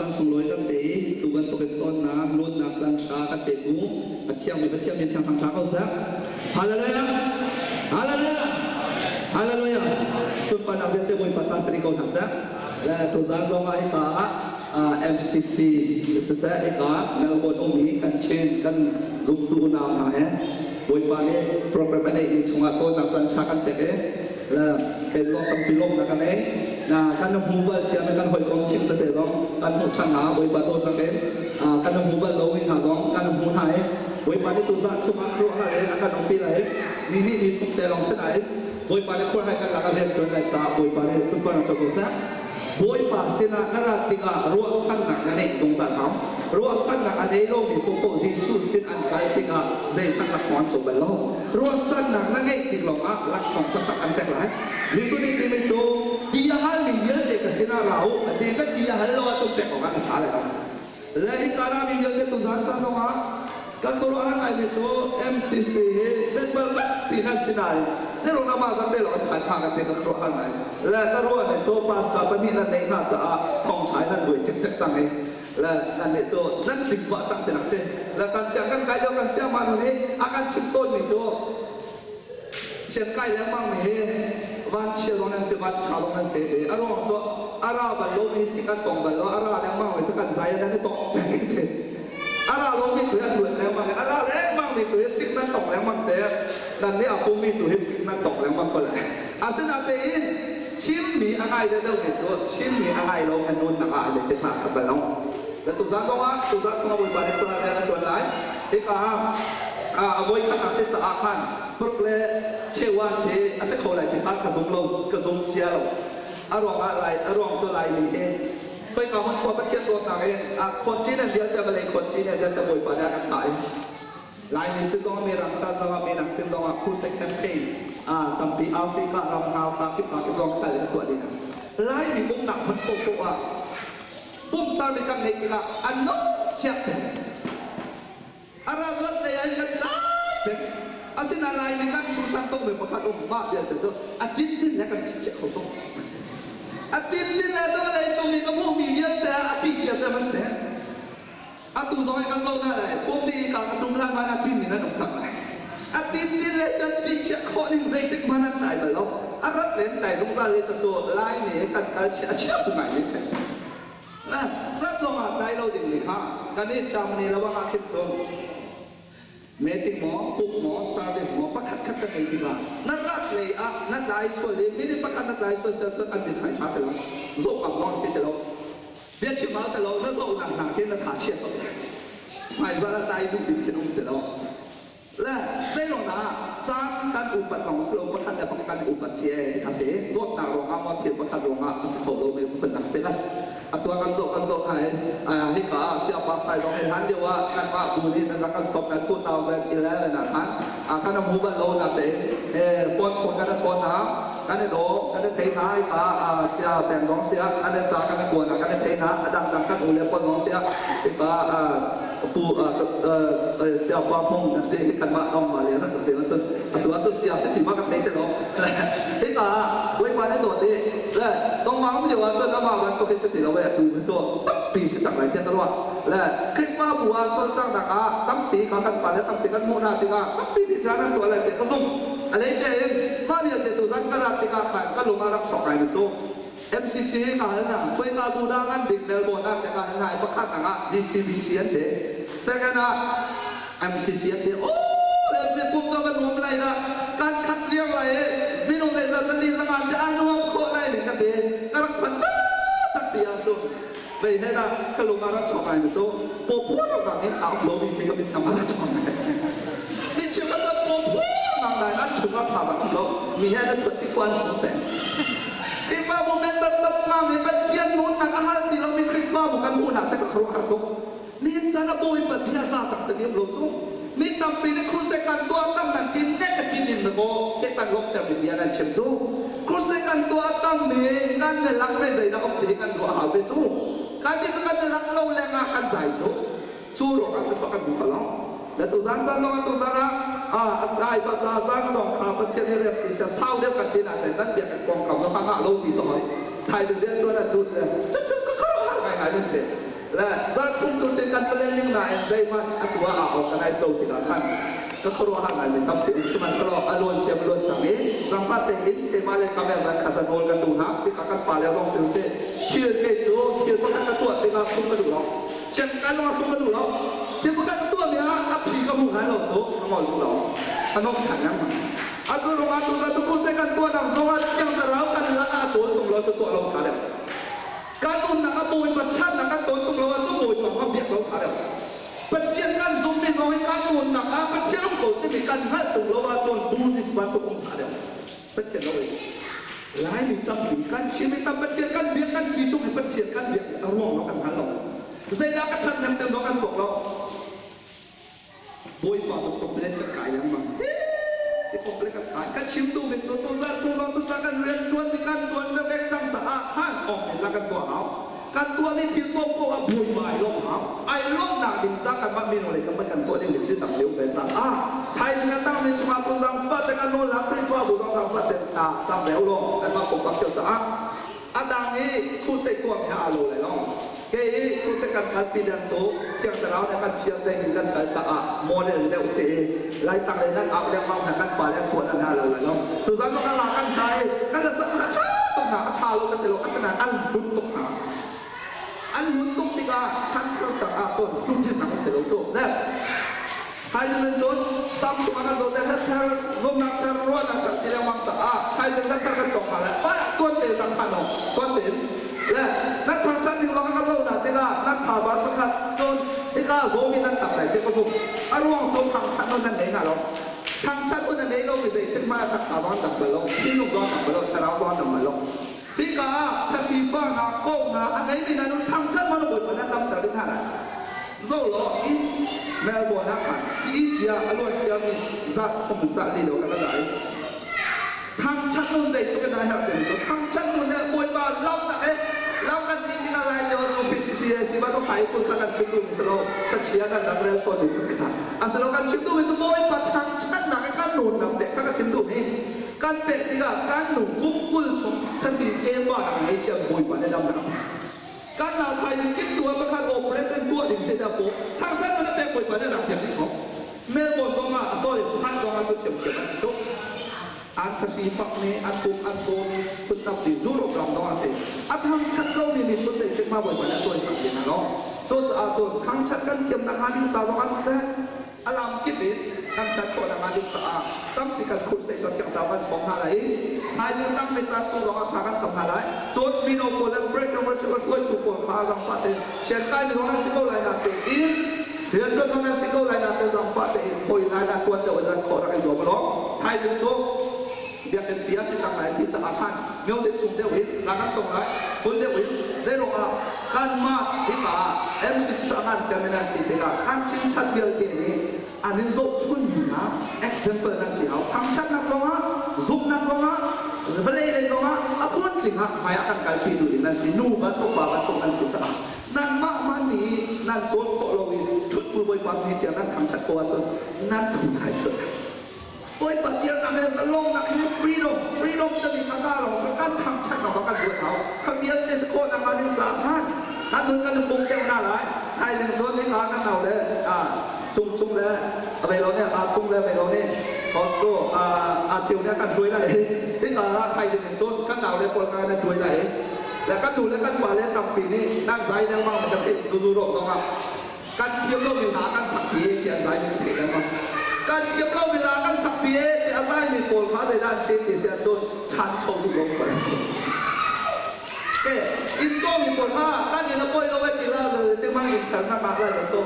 caan sunglawi kan pe i tu bantukin tonnak, luatnak caan ṭha kan petu a thiangmi Pathian min thiang thangṭha ko seh. Hallelujah! Hallelujah! Hallelujah! Sunparnak vialte Bawipa ta si rih ko hna seh. Le tuzaan zong ah hika ah MCC siseh hika Melbourne ummi kan Chin kan zumtu unau hna he Bawipa nih program a neihmi chungah tonnak caan ṭha kan pek i le kei zong tampi lawmhnak ka ngei. Na kan hmu bal cia mi kan hawikom chim tete zong kan hmuh ṭhan hna. Bawipa dawtnak in kan hmu bal lomi hna zong kan hmu hna i Bawipa nih tuzaan chungah khuaruahhar in a kan umpi lai. Ni nih ni thum te lawng si nain Bawipa nih khuahai kan lakah rian ṭuan lai caah Bawipa nih sunparnak co ko seh. Bawipa sinah na rat tikah ruahchannak na neih zungzal hau. Ruahchannak a nei lomi paohpaoh Jesuh sin an kal tikah zeihmanh laksawng an co bal lo. Ruahchannak na ngeih tik lawngah laksawng taktak an pek lai. Jesuh nih timi cu ti a halmi vialte ka sinah ra u a ti. Na ti a hal lo ahcun pek awkah na ṭha lai lo. Le hika rami vialte tuzaan ca zongah ka khuaruahhar ngaimi cu MCC hi member nganpi nan si nain zero na mah zan te lawng an phan hna kan ti ka khuaruahhar ngai. Le ka ruah ni cu pastor pahnih nan neih hna caah thawngṭha in nan buai cikcek cang i le nan nih cu nan tling pah cang tinak si. Le kan siang kan kai lio kan siangma nu nih a kan chimh tawnmi cu Siangkai lengmang mi hi vanchia zong nan si, vanṭha zong nan si ti. A ruang cu a ra bal lomi si kan tong bal lo, a ra lengmang mi cu kan zai nan i tong peng ti. A ra lomi tu hi an luat lengmang i a ra lengmang mi tu hi sik nan tong lengmang te. Nan nih a pummi tu hi sik nan tong lengmang ko lai. Asinain chimmi a ngai deuhdeuhmi cu chimmi a ngai lo he nunnak ah zeitik hmanh a khat bal lo. Na tuzaan zongah tuzaan chungah Bawipa nih khuaruahhar rian a ṭuan lai. Hika ah a voi khatnak si caah khan paruk le cheuan te a si kho lai ti kha ka zum lo, ka zum cia lo. A ruang ah lai, a ruang cu Laimi hi khoika hmun khua Pathian dawtnak in a continent vialte vawlei continent vialte Bawipa nih a kan thlah i Laimi sin zongah Mirang san zongah Minak sin zongah crusade campaign tampi Africa ram hna ka kip ka kip zong kal in a tuah ding. Laimi umnak hmun paohpaoh ah pumsa mi kan ngeih tikah an no chiah peng a ral rat lei ah kan tlai peng asinain Laimi kan thusan tuk mi pakhat um mah vialte cu a tin tin le kan ṭih cia kho tuk a tin tin le cu vawlei cung mi ka hmuh mi vialte ah a ṭih cia cem an si atu zong hi kan zo hna lai pum dih ka ka tum hlan hmanh ah ṭin in an um cang lai a tin tin le cun ṭih cia khawh ning zeitik hmanh an tlai bal lo a rat len tlai zungzal le cu Laimi he kan kal chia a chia ngai mi si rat zong ah tlai lo ding mi kha kan i Germany lawang ah khin cun meeting maw pumh maw service maw pakhat khat kan ei tikah na rat lei ah na tlai sual i minute pakhat na tlai sual sel cun an min hmai ṭha ti lo zawh bang lawng si ti lo biachim hau ti lo na zohnak hna khi na tha chia cawk lai hmaizarh ah tlai duh ding khin um ti lo le zeiruang dah caan kan upat lawng si lo pakhat le pakhat kan upat si e ti kha si zawtnak ruangah maw thil pakhat ruangah a si kho lo mi cu phundang si la atu kan zoh kan zoh hna i hika ah siapa sai zong hi hlan lio ah kanmah bu nih nan rak kan sawm na 2011 ah khan kan hmu bal lo na tein phone chawn kan chawn hna kan i daw kan i thei hna hika sia peng zong sia kan i ca kan i kuan kan i thei hna a dangdang kan u le pon zong sia hika pu sia pa hmong nan ti kanmah nong ma le na te cun atu ah cu sia si ti ma ka thei te lo hika Bawipa nih dawt i le nangmah um lio ah cun amah bantuk hi si ti lo e atu hi cu tampi si cang lai tiah ka ruah le Khrihfabu ah cawlcanghnak ah tampi kha kan pa le tampi kan hmuh hna tikah tampi nih caan an tuah lai tiah ka zumh a lei tein mah vialte tu zan ka rat tikah khan ka lung ah rak chuak ngai mi cu MCC ka hal hna khoika bu dah ngan bik Melbourne ah te ka hal hna i pakhat ah DCBC an ti second ah MCC an ti oh MC pum cu kan nuam lai dah kan khat viar lai i minung zeizat zali zangan te a nuam khawh lai ning ka ti ka rak phan tak ti ahcun vei he dah ka lung ah rak chuak ngai mi cu pawphuar ngang in a um lomi khi ka mitthlam ah rak chuak ngai mi cheukhat cu pawphuar ngang ngai an chung ah thazaang um lo mi he na ṭhuat tik ko an sung peng Khrihfabu member tam ngang hi Pathian nawnnak a hal ti lomi Khrihfabu kan hmuhnak te ka khuaruahhar tuk. Nihin caan ah Bawipa bia za tak te mi um lo cu. Mi tampi nih crusade kan tuah tam nan ti negative in dakaw Satan lawmhter mi bia nan chim cu. Crusade kan tuah tam mi kan ne lak me zeidah um ti hi kan ruah hau ve cu. Kan ti cu kan ne lak lo leng ah kan zai cu. Cu ruang ah thluachuah kan hmu kho lo. Na tuzan zan zong ah tuzan ah a tlai pa ca zan zong kha Pathian nih rem ti sia sau deuh kan ti na ten nan biakinn pawngkam na hmang ah lo ti zong thai rian tuan an dut le cucu ka khuaruahhar ngaingai mi si. Le zarhthum cu tin kan planning nain zeihmanh a tuah aa organize lo tikah khan ka khuaruahhar ngaimi tampi um sihmanhsehlaw a luan ciam luan cang i zangfah tein keimah le kamel zan kha zan nawl kan duh hna tikah kan pa le zong si usih thil kei cu thil pakhat ka tuah tikah sung ka duh lo siang kai zongah sung ka duh lo thil pakhat ka tuahmi ah a phi ka hmu hngai lo cu ka ngol duh lo ka nok ṭhan lengmang atu ruangah tu cu kuse kan tuahnak zongah thiang thlarau kan lakah a cawl tung lo cu tuah lo ṭha deuh Kan nunnak a Bawipa ṭhatnak kan tawn tung lo ahcun Bawipa kha biak lo ṭha deuh. Pathian kan zummi zong hi kan nunnak ah Pathian um ko timi kan hngalh tung lo ahcun Buddhist bantuk um ṭha deuh. Pathian lo in Laimi tampi kan Chinmi tam Pathian kan biak kan ṭi tung i Pathian kan biak a ruang lo kan hngal lo. Zeidah ka ṭhathnem deuh lo kan tuak lo. Bawipa tu complain kan kai lengmang. Ti complain kan kai. Ka chim duhmi cu tuzarh chung zong cu ca kan rian ṭuan ti kan ṭuan ve vek cang caah khan awm in la kan tuah hau. Kan tuahmi thil paohpaoh ah Bawipa ai lawmh hau. Ai lawmhnak ding ca kanmah minung lei kan kan tuah dingmi thil tam deuh ve caah thaizing a tangmi chungah cun zaangfah te kan nawl hlah Khrihfabu zong zaangfah te cam ve u law kanmah pumpak cio caah A dang i crusade tuah he aa lo lai lo. Kei i crusade kan kalpi ding cu Thiang Thlarau nih a kan fial ding in kan kal caah model deuh si i Laitlang le nan au lengmang hna kan pa le an tuah nan ha lo lai lo. Tuzan zong kan la kan sa i kan la sa a ṭha tuk hna a ṭha lo kan ti lo asinain an hlut tuk hna. An hlut tuk tikah chan thar cang ahcun ṭuṭhennak um ti lo cu. Le Thaizing in cun Samsung ah kan zawt le hlathar zumnak thar ruahnak thar ti lengmang caah thaizing hlathar kan cawk hna lai. Pa tuan te zang khan aw tuan tein le nan thangṭhat ding zong ka zoh hna tikah nan thaba pakhat cun hika zawmi nan tam lai ti ka zumh. A ruang cu thangṭhat nawn nan nei hna lo. Thangṭhat nawn nan nei lomi zeitik hmanh ah taksa zong an dam bal lo, thinlung zong an dam bal lo, thlarau zong an dam bal lo. Hika ah thahri-fahnak, kawhnak a ngeimi hna nu thangṭhat hmanh Bawipa nih a damter ding hna lai. Zoh law East Melbourne ah khan CEC ah a luan ciami zat thum zat li lo kha ka dai. Thangṭhat nun zeitluk in a herh timi cu thangṭhat nun le Bawipa lamnak he lam kan ti tikah lai lio cu PCCAC bantuk high school kha kan chim duhmi si lo kachia kan rak rel tawnmi cu kha a si lo kan chim duhmi cu Bawipa thangṭhatnak he kan nunnak pek kha ka chim duhmi kan pek tikah kan nu kum 20 chung thati tefa nak ngei thiam Bawipa nih damnak a pek. Kan nau thaizing timhtu ah pakhat operation tuah ding si ta po thangthat man a pek Bawipa nih rak piak dih ko. Melbourne zong ah sorry Perth zong ah cu thiamthiam an si cu. An thahri fak nih an pum an pum phun tampi Europe ram zong ah si. A thangthat lomi miphun zeitik ma Bawipa nih a cawisan ti hna lo. Cucaah cun thangthat kan thiam nakhnga ding ca zong ah siseh a lam kip in kan ṭan khawh nakhnga ding caah tampi kan khurhseh cu thiang thlarau kan sawm hna lai i thaizing tampi caan chung zongah thla kan cam hna lai. Cun mino pawl le fresh worship a hruaitu pawl kha zaangfah tein siankai mi zong nan si ko lai na tein rianṭuan zong nan si ko lai na te zaangfah tein hawi hna na tuan deuh in nan khawh rak i zuam law thaizing cu biakinn pi a si cang lai ti caah khan music sung deuh in la kan cong lai hul deuh in zeiruangah kanmah hika ah MC cu a ngan ciami nan si tikah kan chimchat vialte nih an in zohchunmi hna example nan si hau thangṭhatnak zongah zumhnak zongah vawlei lei zongah a phun ah hmai ah kan kalpi duh ding nan si nu bantuk pa bantuk nan si caah nanmah man nih nan cawn khawh lo in ṭhut bu bawipa nih tiang nan thangṭhat ko ahcun nan thu thai sual Bawipa dirnak he zalongnak he freedom freedom timi kha ka lawng sa kan thangṭhat awk ah kan ruat hau. Kha vialte si khawh nakhnga ding caah khan kan nun kan i pum deuh hna lai. Thaizing cun hika kan nau le cung cung le a vei lo nih a chung le vei lo nih Costco a cheu nih a kan hruai lai i hika ah thaizing in cun kan nau le pawl kha kan ṭuai lai i le kan nu le kan pa le tampi nih nan zai lengmang mi ka theih zuzu rawh zongah Kan thiam lomi hna kan sakpi ti a zaimi ka theih lengmang. Kan thiam lomi hna kan sakpi ti a zaimi pawl kha zeidah an si ti si ahcun ṭhancho duh lo pawl an si. Ke inn cawmi pawl kha kan inn a pawi lo ai ti la ti mang inn thar na ngah lai lo cu.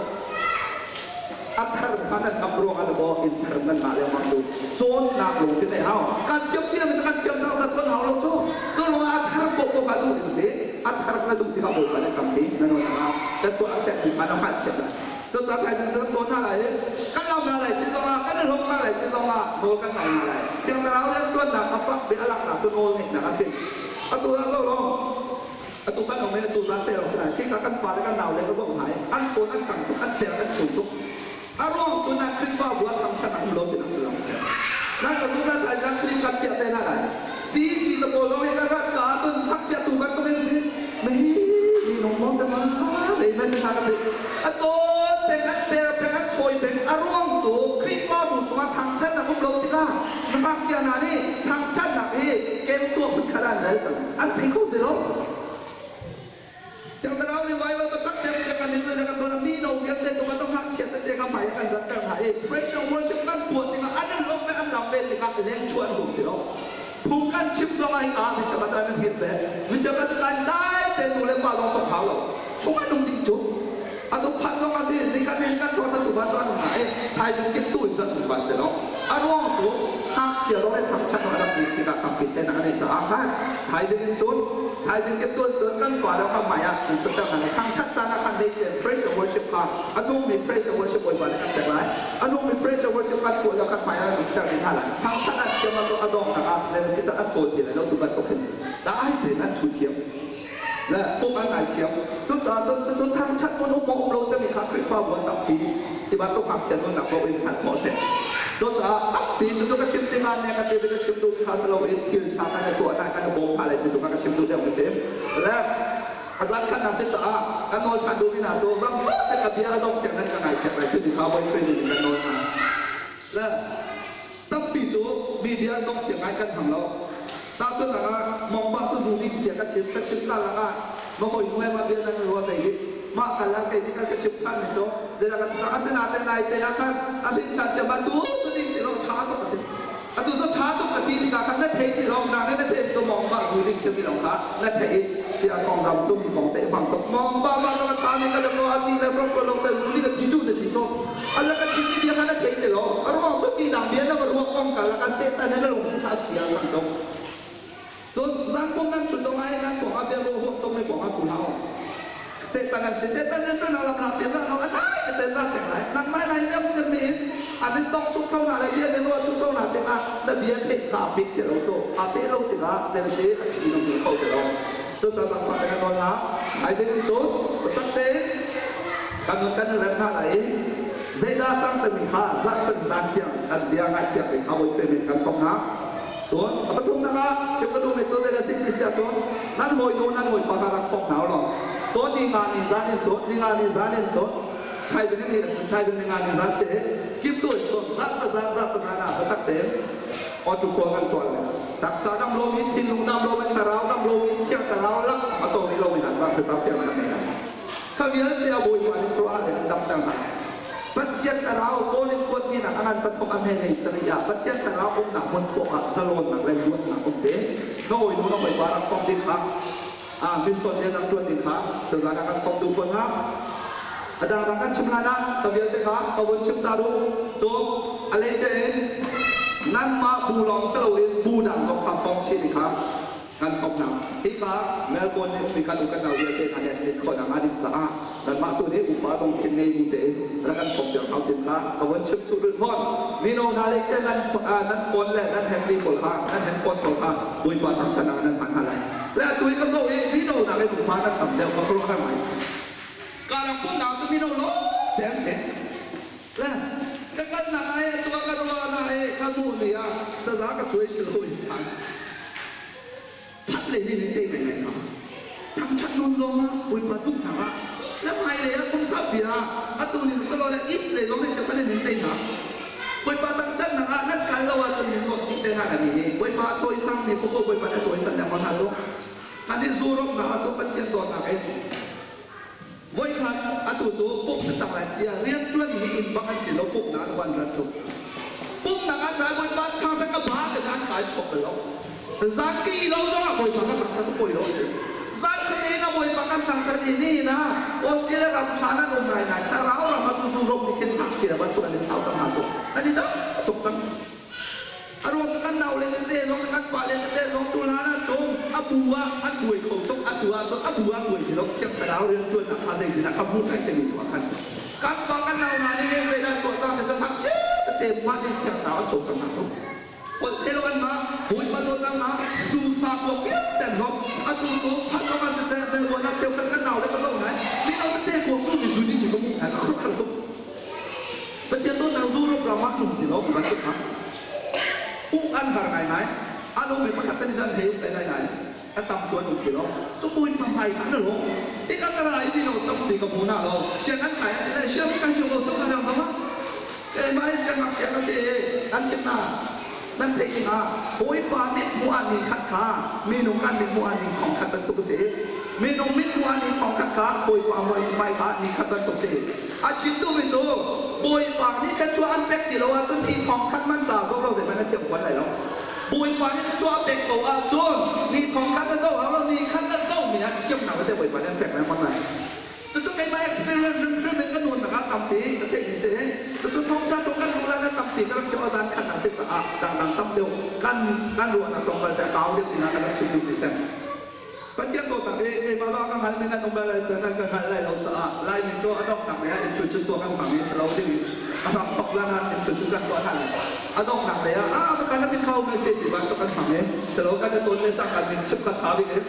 A thar kha nan ngam ruang ah maw inn thar nan ngah lengmang cu cawnnak lungthin nei hau. Kan thiam tiam in kan thiam nak ca cawn hau lo cu. Cu ruangah a thar paoh paoh kha duh ding si. A thar na duh tikah Bawipa nih tampi na nawl hna. Ka chuah an pek mi kha na hngalhthiam lai. Cucaah thaizing cu kan cawn hna lai i kan lam hna lai ti zongah kan i hlawm hna lai ti zongah nawl kan ngai hna lai. Thiang Thlarau rianṭuannak a fak bik a langhnak cu nawl ngeihnak a si. Atu ah zoh law, atu kan um i atu zan te lawng si lai. Khika kan fale kan naule ka zoh hna i an cawn an cang tuk, an per an chun tuk. A ruang cu nan Khrihfabu ah thangṭhat a um lo tinak sullam a si. Nan ka zumh lai thaizing Khrih kan piah te hna lai. CEC te pawl zong hi kan rat ka ahcun ngakchia tu bantuk in si. Mi minung maw si hnga, zei mei si hnga. A cawn peng, an per peng, an chawi peng. A ruang cu Khrihfabu chungah thangṭhatnak um lo tikah na ngakchia hna nih thangṭhatnak hi kem tuah phunkhat ah an rel cang. An thei kho ti lo. Thiang Thlarau revival biatak te kan i kan tuah mi no vialte tu kan ngakchia tete kha hmai kan ratter hna i praise and worship kan tuah tikah an in lawmh an lam ve tikah leng chuah an duh ti lo. Phung kan chim zong ah hika mi cheukhat an hngilh ve. Mi cheukhat cu kan dai te nu le pa lawng cong hau lo. Chung an um ding cu. Atu phat zong a si, ni kan in kan tuah tu ban tuan na e thaizing kin tu in zan ban te lo. A ruang cu ngakchia lawng le thangṭhat a rak dik tikah tampi te na kan caah khan thaizing in cun thaizing kin tuan cun kan fa le kha hmai ah kan chutter hna. Thangṭhat caan ah khan hei chen praise and worship kha a nungmi praise and worship Bawipa nih kan pek lai. A nungmi praise and worship kan tuah lio khan hmai ah kan ter ding hna lai. Thangṭhat an thiam ah a donghnak ah zei si an cawl ti lai lo tu bantuk hin dai tein an ṭhu thiam le pum an ngai thiam. Cucaah cun cucu thangṭhat mun um um lo timi kha Khrihfabu an tampi ti bantuk ngakchia nunnak paoh in hngalh khawh a si. Cucaah tampi cucu ka chim tikah ne ka ti ka chim duh kha si loin thil ṭha kan i tuah hna kan i bawm hna lai ti tu kha ka chim duh deuh a si. Le a zan khat na si caah kan nawl ṭhan duhmi hna cu zangfah te ka bia a dong tiang nan ka ngaihpiak lai timi kha boyfriend nih kan nawl hna. Le tampi cu mi bia dong tiang ngai kan hmang lo. Tahchunhnak ah mongpa cu zu ding tiah ka chim ka chim ka lakah ma hoi nu he ma bia nan ruah zei dik mah kal ah kei nih ka chim ṭhan ni cu zeidah ka ti asinain nai te ah khan a hrin ṭhan ṭhiam ah tu tu ding ti lo ṭha tuk ka ti. Atu cu ṭha tuk ka ti tikah khan na thei ti lawng na na thei cu mawngba zu ding timi lawng kha na theih i sia kong ram cu mi kong ceih hmang tuk mawngba ma ka ṭha ning ka lo a ti le ro ko lo te zu ni ka ti cu na ti cu ala ka chim mi bia kha na thei ti lo a ruang cu mi dang bia na va ruah kong ka laka Satan na lung kha a fia cang cu cun zangpum nan chun dong ai nan kong a bia ruah huam tung mi kong a chu hau Satan an si Satan nan ṭuan lam la pian la no a dai te la pek lai nangmah nai niam cem mi in an in tong chuk tho na le bia ne ruah chuk tho na tikah na bia theih kha a pek ti lo cu a pe lo tikah zen si a phi na hmu kho ti lo cu ca tang fa te kan nawl na ai ding in cun tak tein kan nun kan rem hna lai i zeidah cang timi kha zan kan zan tiang kan bia ngai piak ding kha voi min kan som hna. Cun a pathumnak ah chim ka duhmi cu zei a si ti si ahcun nan hawinu nan hawipa kha rak sawk hna u law cun ni nga ni zan in cun ni nga ni zan in cun thaizing ni thaizing ni nga ni zan si kim tu in cun zan ka zan zan ka zan ah biatak tein awtu khual kan tuah le taksa dam lomi thinlung dam lomi thlarau dam lomi thiang thlarau laksawng a co rih lomi hna caan thlacam piak kan nei kha vialte a bawipa nih khuaruahhar in an damter hna. Pathian thlarau Paul in kuat ninak a ngan pathum a hme nei sarih ah Pathian thlarau umnak hmun poah ah zalawnnak le luatnak um te. Na hawinu na hawipa rak sawm ding kha a mission rian rak ṭuan ding kha tuzaan ah kan sawm duh fawn hna. A dangdang kan chim hlan ah ka vialte kha ka vun chim ta duh. Cun a leice in nanmah bu lawng si loin bu dang zong kha sawm chih ding kha kan sawmnak hika Melbourne nih mi kan u kan nau vialte hna nih an theih khawh nakhnga ding caah kanmah tu nih upa lungthin ngei bu tein rak kan sawmpiak hau tim kha ka von chim chuh rih fawn. Mino hna le ke nan nan phone le nan handy pawl kha nan handphone pawl kha Bawipa thangṭhatnak ah nan hman hna lai. Le atu i ka zoh i mino nakin upa nan tam deuh ka khuaruahhar ngai. Kalang pumnak cu mino lawng te an si. Le ka kalnak ai atu ah ka ruahnak i ka hmuhmi ah taza ka cuai si lo in khan that le nin in te ngai ngai ka thangthat nun zong ah Bawipa duhnak ah le hmailei ah kum saupi ah atu ning salo le east lei zong nih cheukhat in te hna Bawipa thangthatnak ah nan kal lo ahcun min lot dih te hna na mi nih Bawipa a cawisang mi popo Bawipa nih a cawisan lengmang hna cu kan i zuramnak ah cu Pathian dawtnak in Voikhat atu cu pumh si cang lai tiah rianṭuan hi inn bang an ṭin lo pumhnak an van rat cu. Pumhnak an rai bawipa thang ka ba te an kai chuak bal lo. Zan ka i lo zongah bawipa ka thangṭhat cu poi lo ti. Zan khat in a bawipa kan thangṭhat i nihin ah Australia ram ṭha nan um ngai ngai thlarau ram ah cu zu rom nih khin ngakchia bantuk an i thlau cang hna cu. Nan i dang tuk cang. A ruang cu kan naule tete zong kan pale tete zong tulan ahcun a bu ah an buai kho tuk atu ahcun a bu ah buai ti lo thiang thlarau rianṭuannak kha zeitin ah ka hmuh kai timi tu ah khan kan fa kan nau hna nih nih zeidah tuah cang ti cun ngakchia tete mah nih thiang thlarau an co cang hna cu holh te lo an mah Bawipa dawt an mah zu sa kuak vialte an hloh atu cu that zong ah siseh Melbourne ah cheukhat kan nau le ka zoh ngai mino tete kuak zu mi zu ding mi ka hmuh hna ka khuaruahhar tuk Pathian dawtnak zu ram ah um ti lo ti bantuk kha uh an har ngaingai. An um i pakhat kan i zan hei um ve ngaingai. Ka tam tuan um ti lo. Cu buin fa hmai ka na lo. Ika ka ra i lo tam ti ka mu na lo. Siang an kai an ti lai siang kai chu ko chu ka dang sama. Keimah hi siangngakchia ka si i nan chimh hna. Nan theih dingah Bawipa mithmuh ah ni khat kha minung kan mithmuh ah ni thong khat bantuk a si. Minung mithmuh ah ni thong khat kha Bawipa hmai kha ni khat bantuk a si. A chim duhmi cu Bawipa nih thluachuah an pek ti lo ahcun ni thong khat man ca zong lo zeihmanh a thiam fawn lai lo. Bawipa nih thluachuah a pek ko ahcun ni thong khat a zoh hau lo, ni khat a zohmi ah thiamnak te Bawipa nih an pek lengmang lai. Cucu keimah experience hrimhrim in ka nunnak ah tampi ka theihmi si. Cucu thawngṭha chung kan luh lan ah tampi ka rak chim a zan khatnak si caah dangdang tam deuh kan kan ruahnak tlawmpal te a kau deuh dingah ka rak chim duhmi si. Pathian dawtnak hi keimah lawng ka hngalmi nan um bal lai nan ka hngalh lai lo caah Laimi cu a donghnak lei ah introduce tuah kan hmang i si lo ding in a hram thawk zan ah introduce kan tuah hna. A donghnak lei ah ah kan in kho me si ti bantuk kan hmang i si lo kan i ton le cangka min chim kha ṭha bik in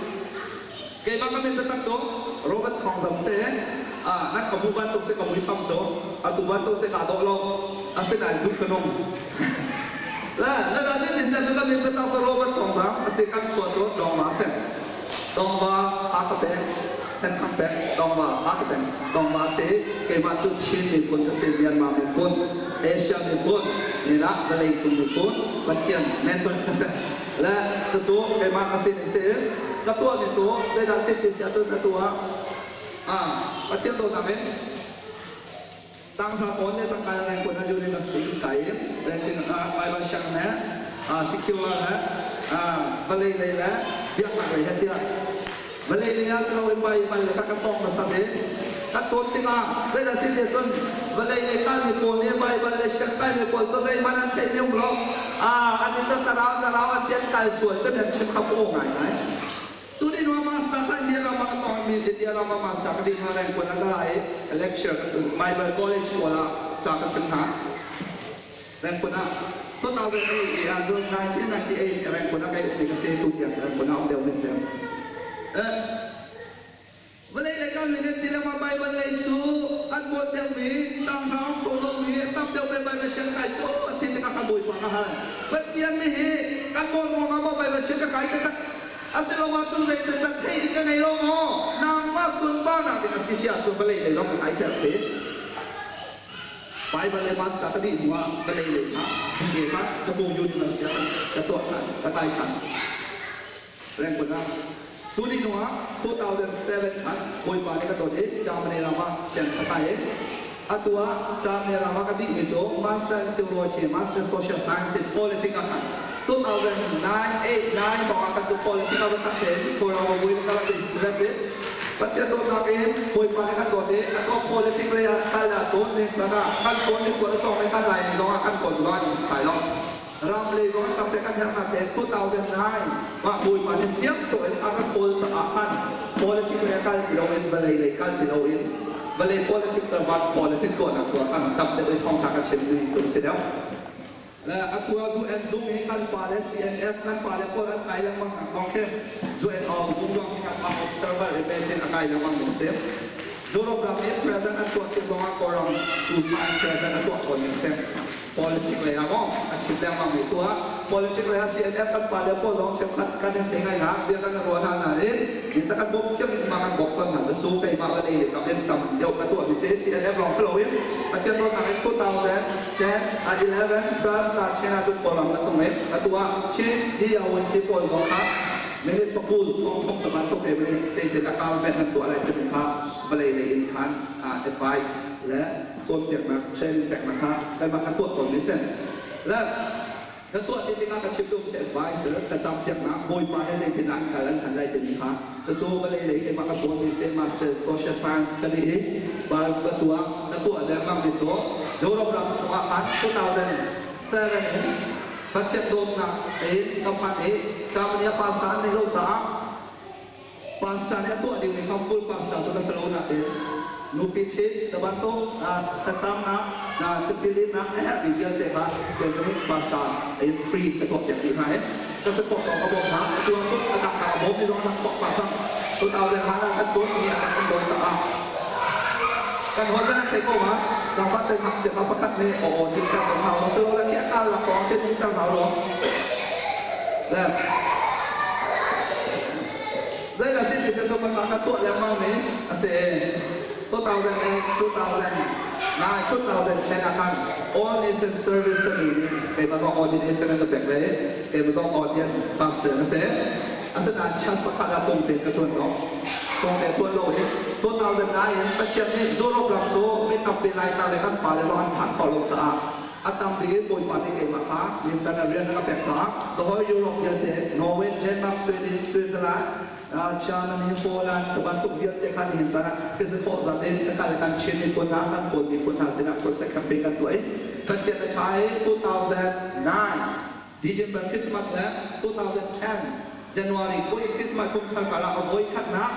Keimah ka min taktak cu Robert Thawng Zam si. Ah, nan ka hmuh bantuk si ka muisam cu. Atu bantuk si kaa dawh lo. Asinain duh ka nung. La, na da sin sin ka min taktak cu Robert Thawng Zam asi kan khua cu Dongva si. Dongva Hakha peng, Senthang peng, Dongva Hakha peng, Dongva si. Keimah cu Chin miphun ka si, Myanmar miphun, Asia miphun, nilah vawlei cung miphun, Pathian member ka si. Le cucu keimah ka sin si ka tuahmi cu zeidah si ti si ahcun atu ah ah Pathian dawtnak in tanghra kawn le tangka reng kun ah university in kai i ranking ah Bible siang le secular le vawlei lei le biaknak lei he tiah Vawlei lei ah si loin Baibal le ka cawng hmasa bik. Ka cawn tikah zeidah si ti cun vawlei lei kalmi pawl nih Baibal le siangkaimi pawl cu zeihmanh an theih ning lo. Ah, an i tarau tarau an tian kal sual te an chim kha paw ngaingai. Cu ni hnu master kha India ram ah ka cawngmi India ram ah master ka dih hna reng kun a ka lai lecture Bible college pawl ah ca ka chim hna. Rengkun ah 2008 ah 1998 Rengkun ah kai ummi ka si tu tiang Rengkun ah um deuh mi si. Vawlei lei kan min ti lengmang Bible lei cu an buat deuh mi tanghrang kho lo mi tam deuh ve Bible siang kai cu an ti tikah kan Bawipa ka hal. Pathian nih hi kan maw ruang ah maw Bible siang ka kai taktak asiloah cun zeitindah theih ding ka ngei lo maw nangmah sunparnak ding a si si ahcun vawlei lei lawng ka kai ter te. Baibal le master ka dih hnu ah ka lei lei kha ke kha ka bu university ah ka tuah ṭhan, ka kai ṭhan. Rengkun ah cu dih hnu ah 2007 khan Bawipa nih ka dawt i Germany ram ah siang ka kai i atu ah Germany ram ah ka dihmi cu Master in Theology, Master in Social Science in Politics ah khan 2009, 8, 9 hrawng ah khan cu politics ah biatak tein Kawlram ah vui le ka rak interest i Pathian dawtnak in Bawipa nih kan dawt i a tuah politic lei ah kal ahcun ningcang ah kan cawn ni kuat a cawng i kan Laimi zong ah kan kawl zong an sai lo. Ram lei zong an tam kan herhnak te 2009 mah Bawipa nih fiang tuk in a ka kawl caah khan politics lei ah kal ti loin vawlei lei kal ti loin vawlei politics le van politics tuahnak tu ah khan tam deuh in thawngṭha ka chim ding tu si deuh. Atu ah UN zung hi kan pale CNF kan pale pawl an kai lengmang nak zong khi UN zung zong hi kanmah observer i meeting a kai lengmang mi a si. Europe ram i president an tuah tik zongah Kawlram tufa in president a tuah tawn mi a si. Politics lei ah maw a chim lengmang mi tuah politics lei ah CNF kan pale pawl zong cheukhat kan in thei ngai hna bia kan ruah hna nain in ca kan bawmh thiam in ma kan bawmh tawn hna cu keimah va lei le kam in tam deuh ka tuah mi si CNF lawng si loin Pathian dawtnak in 2000 10, 11, 12, 13 ah cun kawlram kan tung i atu ah Chin Diawan khi pawl zong kha minute pakul sawm thum te bantuk he vawlei zeitin a kau vet nan tuah lai timi kha vawlei lei in khan advice le cawnpiaknak training peknak kha kanmah kan tuah tawnmi si. Le ka tuah ti tikah ka chim duhmi cu advisor ka campiaknak bawipa he zeitin an kal an khan lai timi kha cucu vawlei lei keimah ka cawnmi si master social science ka nih i ka tuah ka tuah lengmang mi cu Europe ram chungah khan 2007 in Pathian dawtnak in ka phan i Germany ah pastor an neih lo caah Pastor nih a tuah ding ning kha full pastor cu ka si lo nain nupi ṭhit na bantuk thlacamnak na tipil innak a herhmi vialte kha Germany pastor in free ka tuah piak dih hna i ka si khawh tawk ka bawmh hna. Atu ah cun a tangka a bawmmi zong an rak chuak pah cang. 2001 ah khan cun mi a rak kan dawi caah kan hawi kan thei ko ma nangmah te ngakchia kha pakhat nih aw aw ding ter hau lo silo le khi a kal lak kong khi ding ter hau lo le. thei se to kan ka tuah lengmang mi a si. 2008, 2009, 2010 ah khan All Nation Service timi nih keimah zong ordination an ka pek ve. Keimah zong audience pastor na si. Asinain church pakhat ah pungte ka tuan lo. Pungte tuan lo hi 2009 in Pathian nih Europe ram cu mit tampi lai le kan pa le zong an phak khawh lo caah a tam bik in Bawipa nih keimah kha ninchan ah rian a ka pek caah the whole Europe vialte Norway, Denmark, Sweden, Switzerland, Germany, Holland ti bantuk vialte kha nihin caan ah khawh zat in kan kan Chin miphun hna, kan Kawl miphun hna sinah crusade campaign kan tuah i Pathian a ṭha i 2009 December Christmas le 2010 January koi Christmas kum thar karah a voi khatnak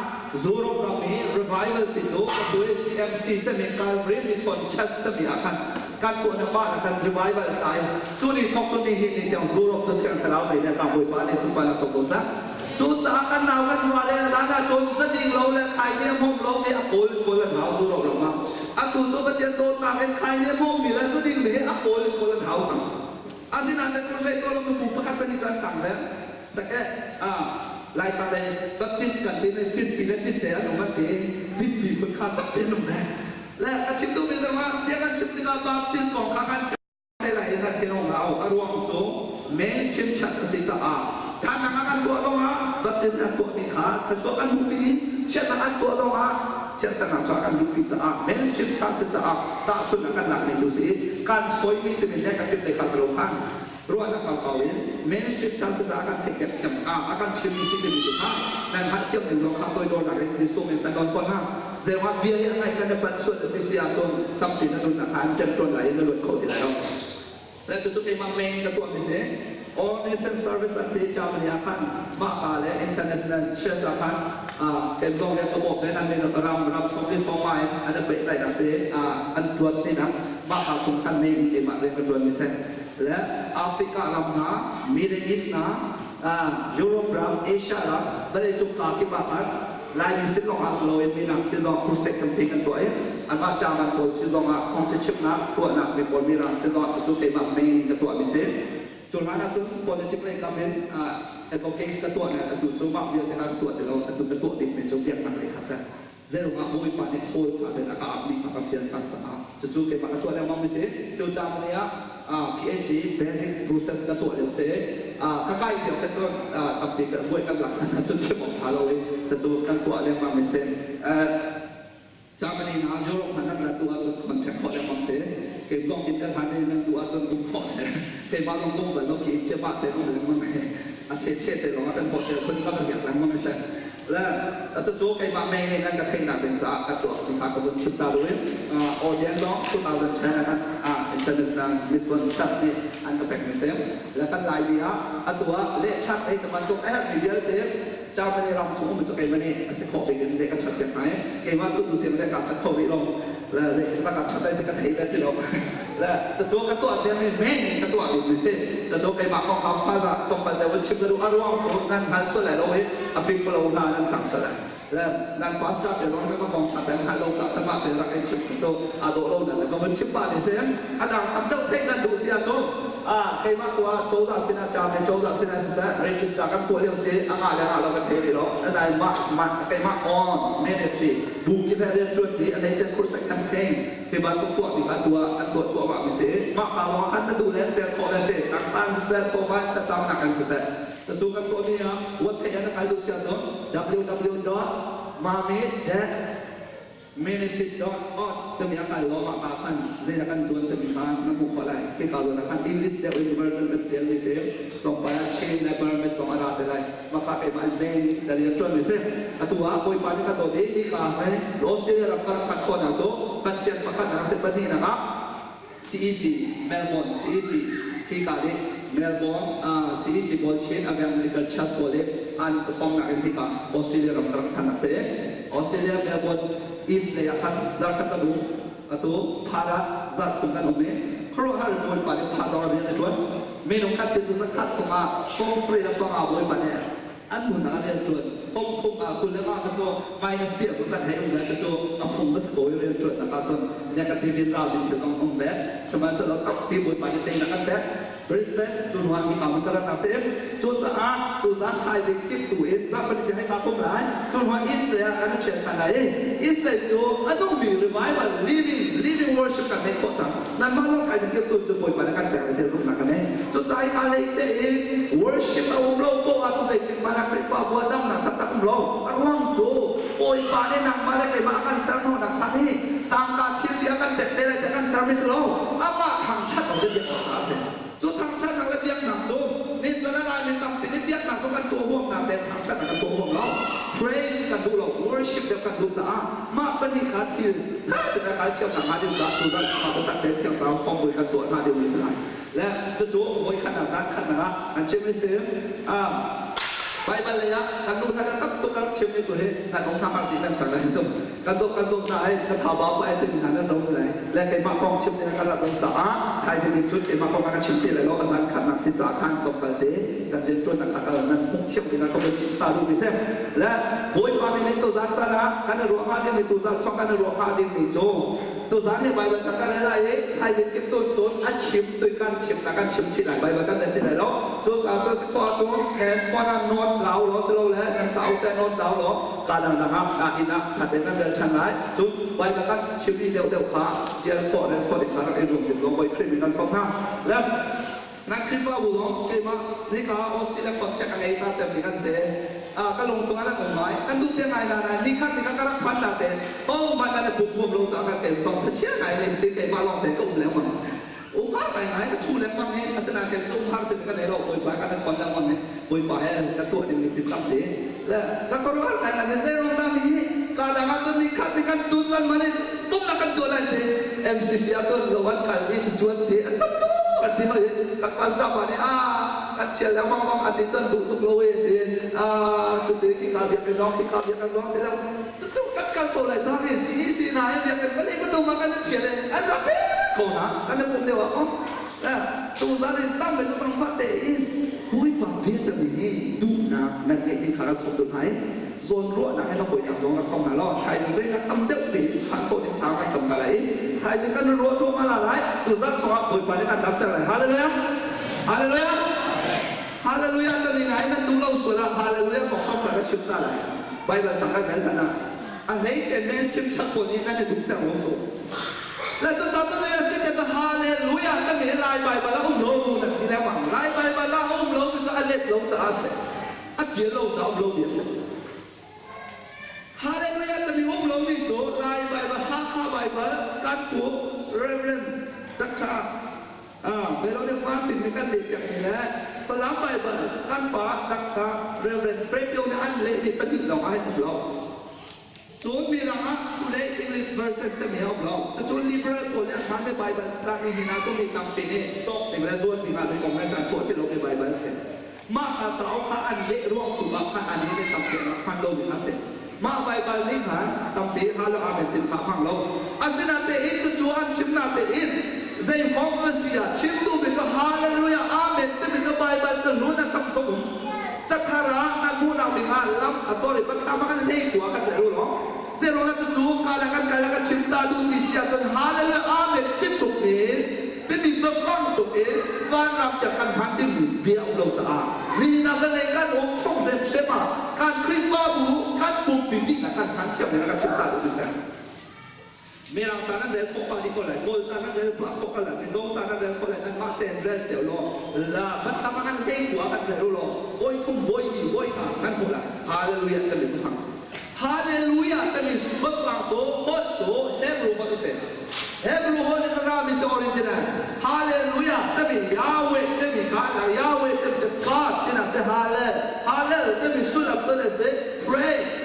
Europe ram i revival ti cu atu i CMC timi Calvary Mission Church timi ah khan kan tuah na pa na kan revival tai cu ni thok tu ni hi ni tiang Europe cu Thiang Thlarau mei le Bawipa nih sunparnak co ko seh. Cucaah kan nau kan nua le lan ahcun zading lo le khai nih a hmawm lo ti a kawl in kawl an hau zu ro ram ah. Atu cu Pathian dawtnak in khai nih a hmawmmi le zuding mi hi a kawl in kawl an hau cang. Asinain kan crusade tuah lo bu pakhat pahnih cu an tang ve. Tak e Laipa lei Baptist kan ti mi Tispi le Titte an um an ti. Tispi phun kha tak te an um ve. Le a chim duhmi zong ah bia kan chim tikah Baptist kong kha kan chim te lai in an thinung lo. A ruang cu mainstream church a si caah thannak ah kan tuah zongah Baptist an tuahmi kha thluachuah kan duhpi i chiatnak an tuah zongah chiatsernak chuah kan duhpi caah mainstream church si caah tahchunhnak kan lakmi tu si i kan sawimi timi negative lei kha si lo khan ruahnak kau in mainstream church si caah kan theihpiak thiam a kan chimmi si timi tu kha nan hngalhthiam ning zong kha toidornak in Jesuh min kan nawl fawn hna. Zeihmanh bia hi a ngaih kan i palh sual a si si ahcun tampi na nunnak kha an ṭemṭawn lai i na luat kho ti lai lo. Le cucu keimah main ka tuahmi si. All Nation Service an ti Germany ah khan mah ka le International Church ah khan kem zong le ka bawm ve nan min ram ram sawm li sawm in an i pehtlaihnak si an tuan tinak mah ka chung khan main keimah rian ka ṭuanmi si. Le Africa ram hna, Middle East hna, Europe ram, Asia ram, vawlei cung kaa kip ah khan Laimi sin lawng ah si loin minak sin zong crusade campaign kan tuah i anmah German pawl sin zong ah thawngṭha chimnak tuahnak mi pawl mirang sin zong ah cucu keimah main ka tuahmi si. Cu hlan ah cun politic lei kam in advocacy ka tuah nain atu cu mah vialte kha ka tuah ti lo. Atu ka tuah bikmi cu biaknak lei kha si. Zeiruangah Bawipa nih khawl kha den a ka apmi kha ka fian cang caah cucu keimah ka tuah lengmang mi si. Tu Germany ah PhD basic process ka tuah lio si. Ka kai lio kha cun tampi kan buai kan lak hna cun chim awk ṭha lo i cucu kan tuah lengmang mi si. Germany hna Europe hna nan rat duh ahcun contact khawh lengmang si. Kei zong in kan hlan i nan duh ahcun um khawh si. Keimah zong kum bal lo ki in mah te um lengmang a che che te lawng ah kan pawh te phun ka van riak lengmang si. Le cucu keimah mei nih nan ka theihnak ding caah ka tuah ti kha ka vun chim ta duin audience zong 2010 ah International Mission Trust nih an ka pekmi si. Le kan Laimi ah atu ah lehṭhat ei ka bantuk a herhmi vialte Germany ram chung um cu keimah nih a si khawh bik in leh ka ṭhat piak hna i keimah tu tu tiang leh ka ṭhat kho rih lo. Le zeitin ka ṭhat lai ti ka thei ve ti lo. Le cucu ka tuah ciami main in ka tuah bikmi si. Cucu keimah kongkau khuaza tlawmpal deuh in chim ka duh. A ruang cu nan hngal sual lai lo i a bik lo hna nan cang sual lai. Le nan pastor te zong ka kong ṭha te hngal lo ka kanmah te rak ei chim cu aa dawh lo nan ka vun chim pah ni si. A dang tam deuh theih nan duh si ahcun keimah tu ah cozah sinah Germany cozah sinah siseh register kan tuah lio si a ngah le ngah lo kan thei rih lo. Nain mah mah keimah on ministry bu ki he rian ṭuan ti a hleice crusade campaign ti bantuk tuah mi kha tuah an tuah cuahmah mi si. Mah pa lawng khan na duh le an ter khawh le si. Tangtan siseh, chawva in thlacamnak in siseh. Cucu kan tuahmi ah webpage ah na kal duh si ahcun www.mami-ministry.org timi a kal law mah pa khan zei dah kan tuan timi kha na hmuh khawh lai. Hika zawn ah khan English deuh in version kan tialmi si. Tlawmpal ah Chin le Burmese zong a ra te lai. Maka keimah in main in ka rian ṭuanmi si. Atu ah Bawipa nih ka dawt i hika hei Australia ram ka rak phanh khawhnak cu Pathian pakhatnak a si pahnihnak ah CEC Melbourne CEC hika nih Melbourne CEC pawl Chin Evangelical Church pawl i an sawmnak in hika Australia ram ka rak than a si. Australia Melbourne East lei ah khan zarkhat kan um. Atu Thara zarthum kan um i khuaruahhar in Bawipa nih thazaang rian a ṭuan. Minung kan ti cu zakhat chungah 75 Bawipa nih an nunnak ah rian ṭuan 30 ah 25 kha cu minus piah bu kan hei um le cu a phung a si ko i rian ṭuannak ah cun negative in ralmi thil zong um ve sihmanhsehlaw tampi Bawipa nih teinak kan pek. Brisbane cu nuan hi ka taran na sim. Cucaah tuzan thaizing kip tu in zapani ti hai ka kum lai. Cu hnuah East lei ah kan i ṭhial ṭhan lai i East lei cu a nungmi revival living living worship kan neih khawh cang. Nanmah zong thaizing kip tu cu Bawipa nih kan pek lai tiah zumhnak ka nei. Cucaah hi lei ce in worship a um lo poah cu zeitik hmanh ah Khrihfabu ah damnak taktak um lo. A ruang cu Bawipa nih nangmah le keimah a kan ser hnawhnak chan hi tangka thilri a kan pek te lai tiah kan sermi si lo. Amah thangṭhat awk le biak awk caah a si. Cu thangṭhatnak le biaknak cu nizan a laimi tampi nih biaknak cu kan tuah huamnak te thangṭhatnak kan tuah huam lo. Praise kan duh lo, worship deuh kan duh caah mah pahnih kha thil ṭha tein a kai thiamnak hnga ding caah tuzan chungah biatak tein Thiang Thlarau sawmbawi kan tuah hna dingmi si lai. Le cucu voikhat ah zan khatnak ah an chim i si. Baibal lei ah kan nu hna tam tuk kan chim mi tu hi kan um hna har dih nan cang lai zum. Kan zawt kan zawt hna ai ka thau ba pa ai timi hna nan ro lai. Le keimah kong chim ding kan rat lo caah thaizing in cun keimah kong ka chim ti lai lo a zan khatnak si caah khan tlawmpal te kan rianṭuannak kha kal nan hmuh thiam ding ah ka vun chim ta duh mi si. Le Bawipa min in tuzan caan ah kan i ruah hnga ding mi tuzan chuak kan i ruah hnga ding mi cu tuzan hi Baibal ca kan rel lai i thaizing kim tu cun a chim tu kan chim na kan chim chih lai Baibal kan rel ti lai lo. Cu caah cun si khawh ahcun hen phone ah note lau law si lo le nan cauk te note lau law ka dangdang ah ka inn ah khat in nan rel ṭhan lai. Cun Baibal kan chimmi deuhdeuh kha ṭial khawh rel khawh ding kha rak i zuam ding law Bawi Khrih min kan sawm hna. Le nan Khrihfabu zong keimah nika Australia contact a ngei ta cemmi kan si. Ka lung chungah nan um ngai. Kan duh te ngai na nain nikhat nikhat ka rak phan na te ho hmanh nan i pum huam lo caah kan kem sawng thachia ngai lim ti keimah lawng te ka um lengmang. Umhar ngai ngai ka ṭhu lengmang i asinain kei cu umhar timi ka nei lo. Bawipa ka na chawn lengmang i Bawipa he ka tuah dingmi thil tampi. Le ka khuaruahhar ngai ngai mi zeiruang dah mi hi ka dang ahcun nikhat ni kan tun zan man in pumnak kan tuah lai ti MCC ah cun lo an kal i cuan ti an tam tuk an ti hoi kan pastor pa nih a kan chial lengmang bang an ti cun duh tuk lo e ti a cuti khi ka biakinn zong khi ka biakinn zong ti lo cucu kan kal ko lai ta hi CEC hna hi biakinn kan i ka tum ah kan in chial an rak ko na kan i pumh lio ah oh tuzan in tam ve cu fat te in Bawipa bia tami hi duhnak nan ngeih ding kha kan sawm tu hna i zawn ruahnak he na hawinak zong kan sawm hna law thaizing zeinak tam deuh te phan khawh ding thang kan cam hna lai i thaizing kan ruah thawng ala lai tuzan chungah Bawipa nih kan damter lai. Hallelujah, hallelujah, hallelujah. Tami ngai nan duh lo sual ah hallelujah kong tam ka chim ta lai. Bible cang kan rel hlan ah a hleice men chim chap pawl nih nan i duhter lo cu. Le cu ca cu zei a si te hallelujah tami Lai Bible ah um lo nan ti lengmang. Lai Bible ah a um lo mi cu a let lo caah a si. A ṭial lo caah um lo mi a si. Hallelujah tami um lo mi cu Lai Bible, Hakha Bible kan pu Reverend Dr. Melody Martin nih kan leh piakmi le Falam Baibal kan pa Dr. Reverend Radio nih an lehmi pahnih lawng ah hin um lo. Cun mirang ah Today English Version timi a um lo. Cucu liberal pawl nih an hmanmi Baibal sang i hin ah cun mi tampi nih cawk ding le zuat ding ah kong le san khawh ti lomi Baibal a si. Mah ka cauk kha an leh ruang tu ah khan an nih tampi an rak hman lomi kha a si. Mah Baibal nih khan tampi halo amen tim kha a hmang lo. Asinain cucu an chimnak tein zei hmong a si ah chim duhmi cu hallelujah amen timi cu Baibal cu hlun a tam tuk um. Cathar ah nan hmuhnak ding ah lam a sorry tam ah kan hlei kua kan rel u law. Zeruangah cucu kala kan kal kan chim ta duh ti si ahcun hallelujah amen ti tuk in timi biafang tuk in vanram tiang kan hman dingmi bia um lo caah nihin ah vawlei kan um chung hrimhrim ah kan Khrihfabu kan pumpi dih kan hman thiam ding kan chim ta duh ti si. Mirang ca nan rel khawh pah dih ko lai, Kawl ca nan rel pah khawh ko lai, Mizo ca nan rel khawh lai, nanmah tein rel te law, la batlam ah kan hlei kua kan rel u law, voi thum, voi li, voi nga nan hmuh lai. Hallelujah timi biafang. Hallelujah timi biafang cu holh cu Hebrew holh a si. Hebrew holh in a rami si original. Hallelujah timi Yahweh timi kha Yahweh timi cu God tinak si Hallel. Hallel timi sullam cu a si praise.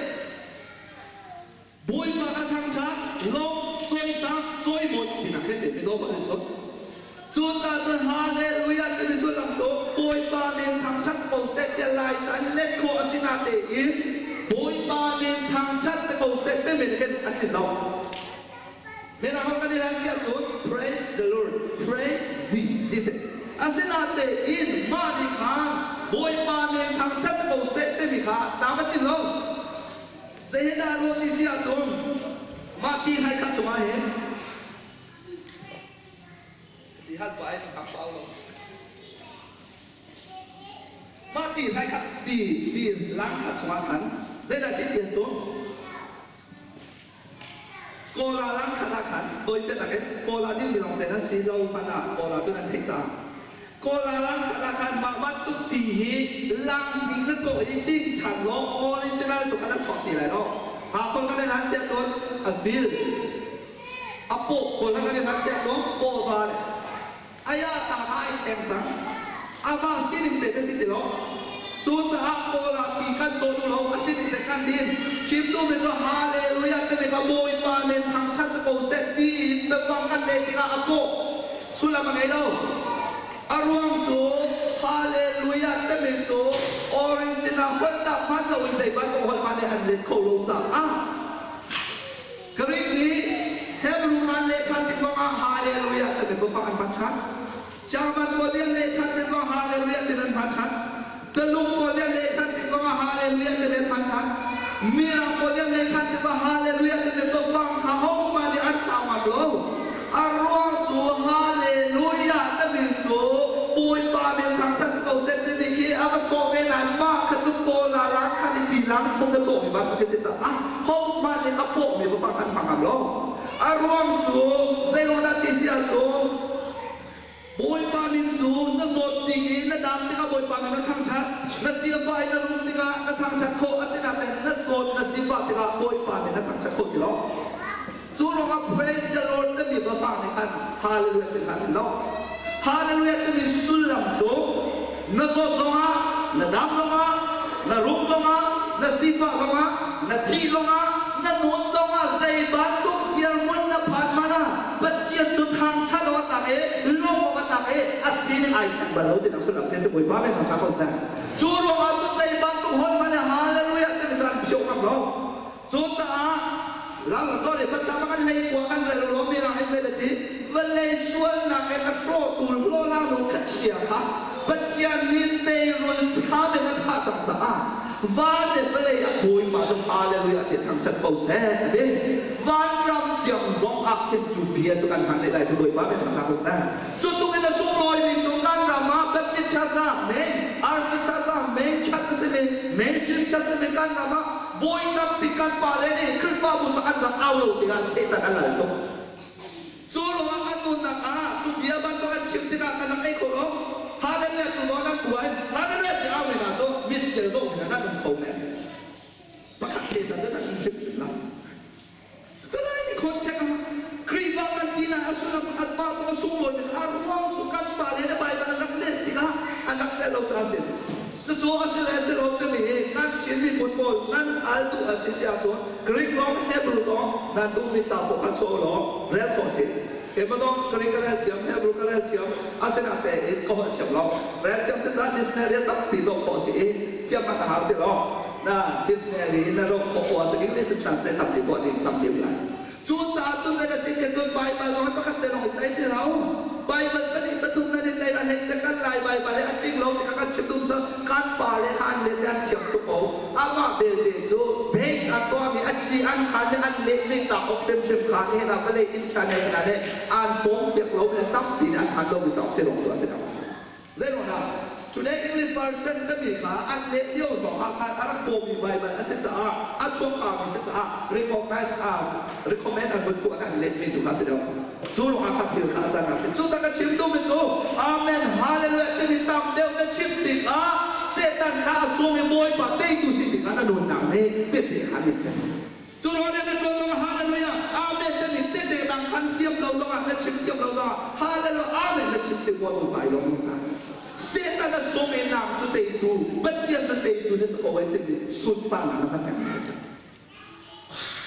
Bawipa ka thangṭhat, lawm, cawisang, cawimawi tinak khi si. Mizaw holh in cun. Cucaah cun Hallelujah timi sullam cu Bawipa min thangṭhat si ko seh tiah Laica in let khawh a si natein Bawipa min thangṭhat si ko seh timi nih khin a tlin lo. Mirang holh kan i rel si ahcun praise the Lord, praise thee ti si. Asinatein mah nih khan Bawipa min thangṭhat si ko seh timi kha tlam a tlin lo. Zeihindah ruah ti si ahcun mah ti hai khat chungah hin ti hal pah in hang pau lo. Mah ti hlai kha ti ti lang kha chungah khan zeidah si ti cu Kawla lang khat ah khan tawifiannak in Kawla ding mi lawng te nan si lo hmanh ah Kawla cu nan theih caah Kawla lang khat ah khan mah bantuk ti hi lang ding na cawh i ding ṭhan law original tu kha na chuak ti lai lo. Hakhon kan in han siah cun a vil a paw Kawla kan in han siah cun paw va le aya ta kha ai thleng cang. Amah sining te na si ti lo. Cucaah Paul ah ti kan cawn u lo, a sining te kan din. Chim duhmi cu Hallelujah timi kha Bawipa min thangṭhat si ko seh tiin biafang kan leh tikah a paw sullam a ngei lo. A ruang cu Hallelujah timi cu original holh dah hman loin zei bantuk holh hmanh nih an let kho lo caah Greek nih Hebrew khan leh ṭhan tik zongah Hallelujah timi biafang an hman ṭhan. German pawl nih an leh ṭhan tik zongah Hallelujah timi an hman ṭhan. Tuluk pawl nih an leh ṭhan tik zongah Hallelujah timi an hman ṭhan. Mirang pawl nih an leh ṭhan tik zongah Hallelujah timi biafang kha hohmanh nih an thlau ngam lo. A ruang cu Hallelujah timi cu Bawipa min thangṭhat si ko seh timi khi a va sawh ve nain mah kha cu Paul ah lang khan i ti lang thum na cawhmi bantuk khi si caah hohmanh nih a pawhmi biafang kha an hmang ngam lo. A ruang cu zeiruang dah ti si ahcun Bawipa min cu na zawt ding i na dam tikah Bawipa min na thangṭhat, na sifah i na rum tikah na thangṭhat khawh, asinain na zawt na sifah tikah Bawipa min na thangṭhat khawh ti lo. Cu ruangah praise the Lord timi biafang nih khan hallelujah ti hna ti lo. Hallelujah timi sullam cu na zawt zongah, na dam zongah, na rum zongah, na sifah zongah, na thih zongah, na nun zongah zei bantuk dirhmun na phan hmanh ah Pathian cu thangṭhat awk a tlak i lawmh awk a tlak i a sining ai thleng bal lo tinak sullam khi a si. Bawipa men thangṭha ko seh. Cu ruangah cun zei bantuk holh hmanh in hallelujah timi cu an phioh ngam lo. Cucaah lam sorry patlam kan hlei kua kan rel law mirang in zei ti vawlei sualnak in a hrawhtu hlawhhlangnu khacia kha Pathian nih teirul cham in a thah cang caah van le vawlei ah Bawipa cu hallelujah ti thangṭhat ko seh a ti. Vanram tiang zong ah khin cu bia cu kan hman leh lai ti Bawipa min thangṭhat ko seh. Cu tuk in a sunglawimi cu kan ram ah Baptist Church ah main RC Church ah main church a simi mainstream church a simi kan ram ah Voi tampi kan pale nih Khrihfabu cu an rak au lo tikah Satan a lal tuk. Cu ruangah kan nunnak ah cu bia bantuk an chim tikah kan rak ei kho lo. Hallelujah tu zawn an buai. Hallelujah ti au hna cu misial zawh hna nan um kho men. Pakhat te ta cu nan um hrimhrim lo. Cuculai ni khon check ah Khrihfa kan tinak a sullam anmah tu a sunglawi bik a ruang cu kan pale le Baibal an rak let tikah an rak let lo caah a si. Cucu a si le a si lo timi hi kan Chin miphun pawl nan al duh a si si ahcun Greek lawng Hebrew lawng nan duhmi ca paoh kha chuah law rel khawh a si. Keimah Greek ka rel thiam, Hebrew ka rel thiam, asinain ka holh thiam lo. Rel thiam cu caan dictionary ah tampi zoh khawh a si i thiam hmanh a hau ti lo. Na dictionary in na zoh khawh poah cu English in translate tampi tuah ding tampi um lai. Cucaah cun zei na si ti cun Baibal zong pakhat te lawng i tlai ti lo. Baibal pahnih pathum nan i tlai a hei ce kan Lai Baibal hi a tling lo ti kha kan chim dum sa kan pa le kha an let an thiam tuk ko. Amah belte cu base an tuahmi a chi an khan i an lehmi cauk hrimhrim kha nihin ah vawlei international nih an pawmpiak lo le tampi nih an hman lomi cauk si lawng tu a si lo. Zeiruangah Today English version timi kha an leh lio zong ah khan a rak pawmi Baibal a si caah a chuakmi si caah recognize as recommend an vun tuah an lehmi tu kha a si deuh. Cu ruangah kha thil kha a can a si. Cu tak a chim duhmi cu Amen Hallelujah timi tam deuh na chim tikah Satan kha a sung i Bawipa teitu si tikah na nunnak nih tehte kha an ser. Cu ruangah na ṭuan zongah Hallelujah Amen timi tehte dang khan thiam lo zongah na chim thiam lo zongah Hallelujah Amen na chim ti maw Bawipa i lawm zungzal. Satan a sung i nang cu teitu Pathian cu teitu na si ko ai timi sunparnak na kan pekmi a si.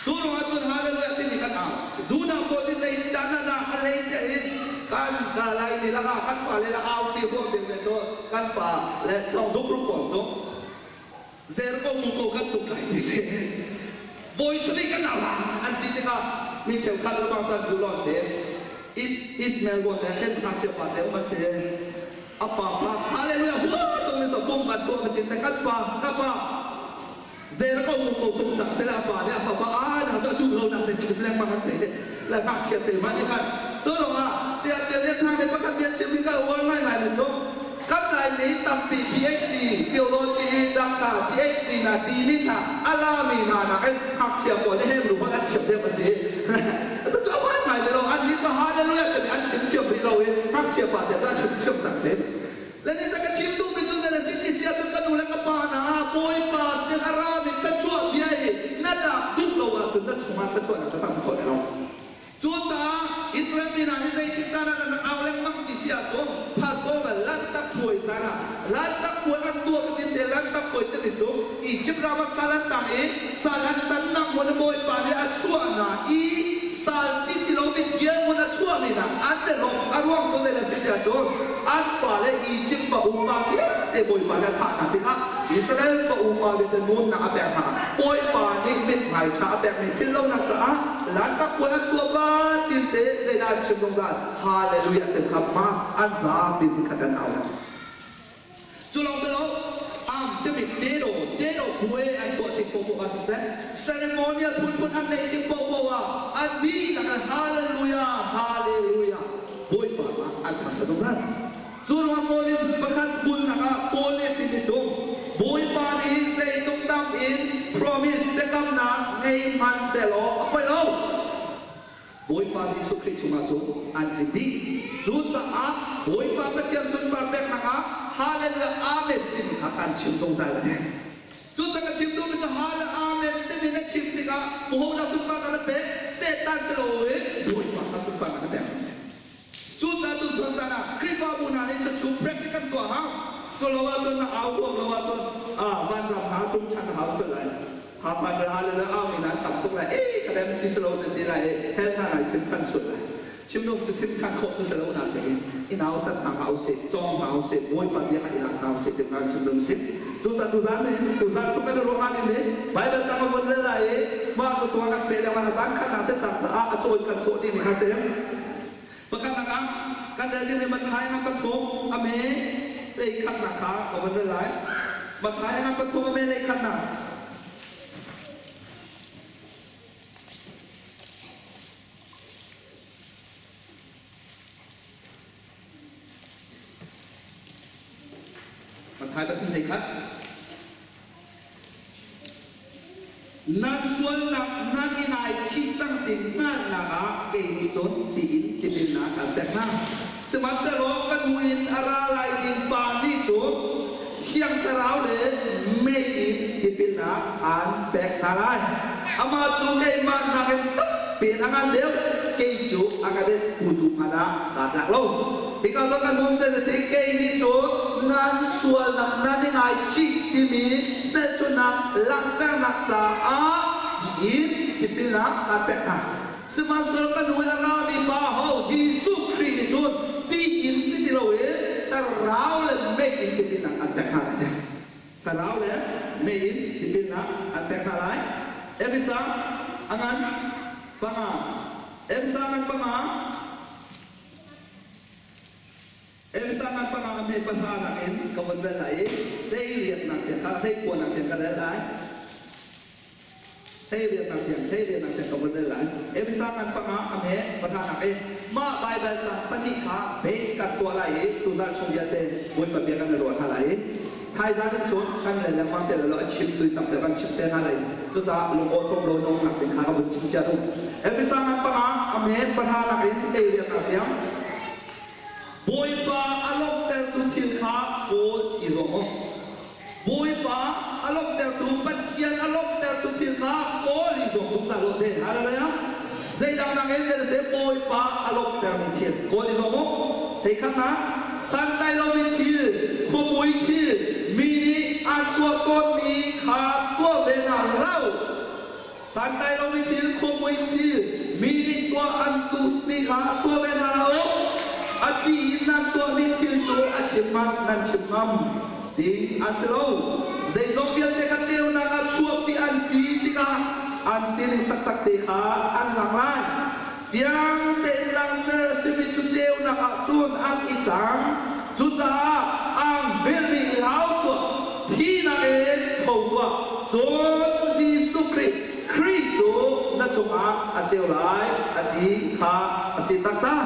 Cu ruangah cun Hallelujah timi kan au. Judah pawl nih zei caan ah dah a hlei cia in kan Laimi lakah kan pa le aupi huam ding le cu kan pa le thawng zukru pawl cu zer ko mu ko kan tuk lai ti si. Voi sarih kan au an ti tikah mi cheukhat le bang chan duh te Ismail ruang le hen ngakchia pa te um an ti. A pa pa Hallelujah hua tung ni so pum kan tuah fatin te kan pa ka pa Zer ko mu ko tung cang te le a pa nih a fapa a na tu duh lo nak te chim lengmang an te le ngakchia te ma nih khan cu ruangah sianginn le thang le pakhat bia chim hi ka uar ngai ngai mi cu kan lai. Laimi tampi PhD, theology, doctor, PhD hna timi hna a lami hna nakin ngakchia pawl nih Hebrew holh an thiam deuh an ti. Cucu a hmaan ngai lo. Annih cu hallelujah timi an chim thiam rih lo i ngakchia pa te cu a chim thiam cang te. Le ni ka chim duhmi cu zei a si ti si ahcun ka nu le ka pa hna Bawipa sin a rami thluachuah bia hi na lak duh lo ahcun na chungah thluachuahnak ka tam khawh lo. Cucaah Israel mi hna nih zeitik caan ah nan rak au lengmang ti si ahcun Passover Lanhtak Puai zan ah Lanhtak Puai an tuah fatin te Lanhtak Puai timi cu Izipt ram ah sal an tang i sal an tannak hmun i Bawipa nih a chuah hna i sal si ti lomi dirhmun a chuahmi hna an i lawmh. A ruang cu zei a si tiah cun an fale Izipt va upa vialte Bawipa nih a thah hna tikah Israel va upa vialte nunnak a pek hna. Bawipa nih mithmai ṭha a pekmi philhlonak caah Lanhtak puai an tuah fatin te zeidah an chim zungzal? Hallelujah ti kha mass an zapi hmunkhat an au lai. Cu lawng si lo, am timi ṭedo, ṭedo puai an tuah tik paohpaoh ah siseh, ceremonial phunphun an neih tik paohpaoh ah an dihlak in Hallelujah, Hallelujah Bawipa ah an thangṭhat zungzal. Cu ruang Paul in pakhat bulnak ah Paul nih timi cu Bawipa nih zeitluk tam in promise biakamnak ngei hmanhsehlaw a khoih lo. Bawipa Jesuh Khrih chungah cun an tling dih. Cucaah Bawipa Pathian sunpar peknak ah Hallelujah Amen timi kha kan chim zungzal a ti. Cucaah ka chim duhmi cu Hallelujah Amen timi na chim tikah hodah sunparnak na pek? Satan si loin Bawipa kha sunparnak na pek a si. Cucaah tuchun caan ah Khrihfabu hna nih cucu practice kan tuah hau. Cu lo ahcun na au huam lo ahcun vanram hna tum ṭhan a hau sual lai. Hafan le hale le aumi hna an tam tuk lai. Ee ka rem chi si lo nan ti lai i hell hna nai chim ṭhan sual lai. Chim dong cu thim ṭhan khawh cu si lo na tein i nau tat hna hlah usih, cawng hna usih, Bawipa bia kha i lak hna usih ti hna chim dong si. Cucaah tuzaan nih tuzaan chung kan i ruah hnga ding nih Baibal cang a vun rel lai i mah ka cungah kan peh lengmang a zan khat hna seh cang caah a cawn kan cawh dimi kha si. Pakhatnak ah kan rel dingmi Matthai ngan pathum a me lei khatnak kha ka vun rel lai. Matthai ngan pathum a me lei khatnak. Matthai pathum hlei khat. Nan sualnak nan i ngaichih cang ti hngalhnak ah kei nih cun tiin tipilnak an pek hna. Sihmanhsehlaw ka hnu in a ra lai ding pa nih cun Thiang Thlarau le mei in tipilnak aan pek hna lai. Amah cu keimah nakin tampi in a ngan deuh, kei cu a ka denhtu hmanh ah kaa tlak lo. Hika zawn kan hmuh cem si kei nih cun nan sualnak nan i ngaichih timi hmelchunhnak langhternak caah tiin tipilnak kaan pek hna. Sihmanhsehlaw ka hnu i a rami pa ho Jesuh Khrih nih cun ti in si ti loin thlarau le mei in tipilnak an pek hna lai. Thlarau le mei in tipilnak an pek hna lai. Efesa a ngan panga. Efesa ngan panga. Efesa ngan panga a hme pahra nakin ka von rel lai i hlei riatnak tiang kha hlei kuanak tiang ka rel lai. Hlei riatnak tiang hlei riatnak tiang ka von rel lai. Efesa ngan panga a hme pahra nakin mah Baibal cang pahnih kha base kan tuah lai i tuzarh chung vialte Bawipa bia kan i ruah hna lai i thaizan in cun kan rel lengmang te lo a chim tui tam deuh kan chim te hna lai. Cucaah lung aw tom lo nong nak ding kha ka vun chim cia duh. Efesa ngan panga a hme pahra nakin hlei riatnak tiang Bawipa a lawmhtertu thil kha kawl i zuam u. Bawipa a lawmhtertu Pathian a lawmhtertu thil kha kawl i zuam zungzal u. Te hallelujah. Zeidang nakin zei seh Bawipa a lawmhtermi thil kawl i zuam u. Theikhatnak santlai lomi thil, khuamui thil, mi nih an tuah tawnmi kha tuah ve hna hlah u. Santlai lomi thil, khuamui thil, mi nih tuah an duhmi kha tuah ve hna hlah u. A thli in nan tuahmi thil cu a chim hmanh nan chim ngam ding an si lo. Zeizong vialte kha ceunak ah chuahpi an si tikah an sining taktak te kha an lang lai. Fiang tein langhter a simi cu ceunak ah cun an i cang. Cucaah ang hngilhmi i hlau tuah, thihnak in tho tuah. Cun Jesuh Khrih, Khrih cu na cungah a ceu lai, a ti kha a si taktak.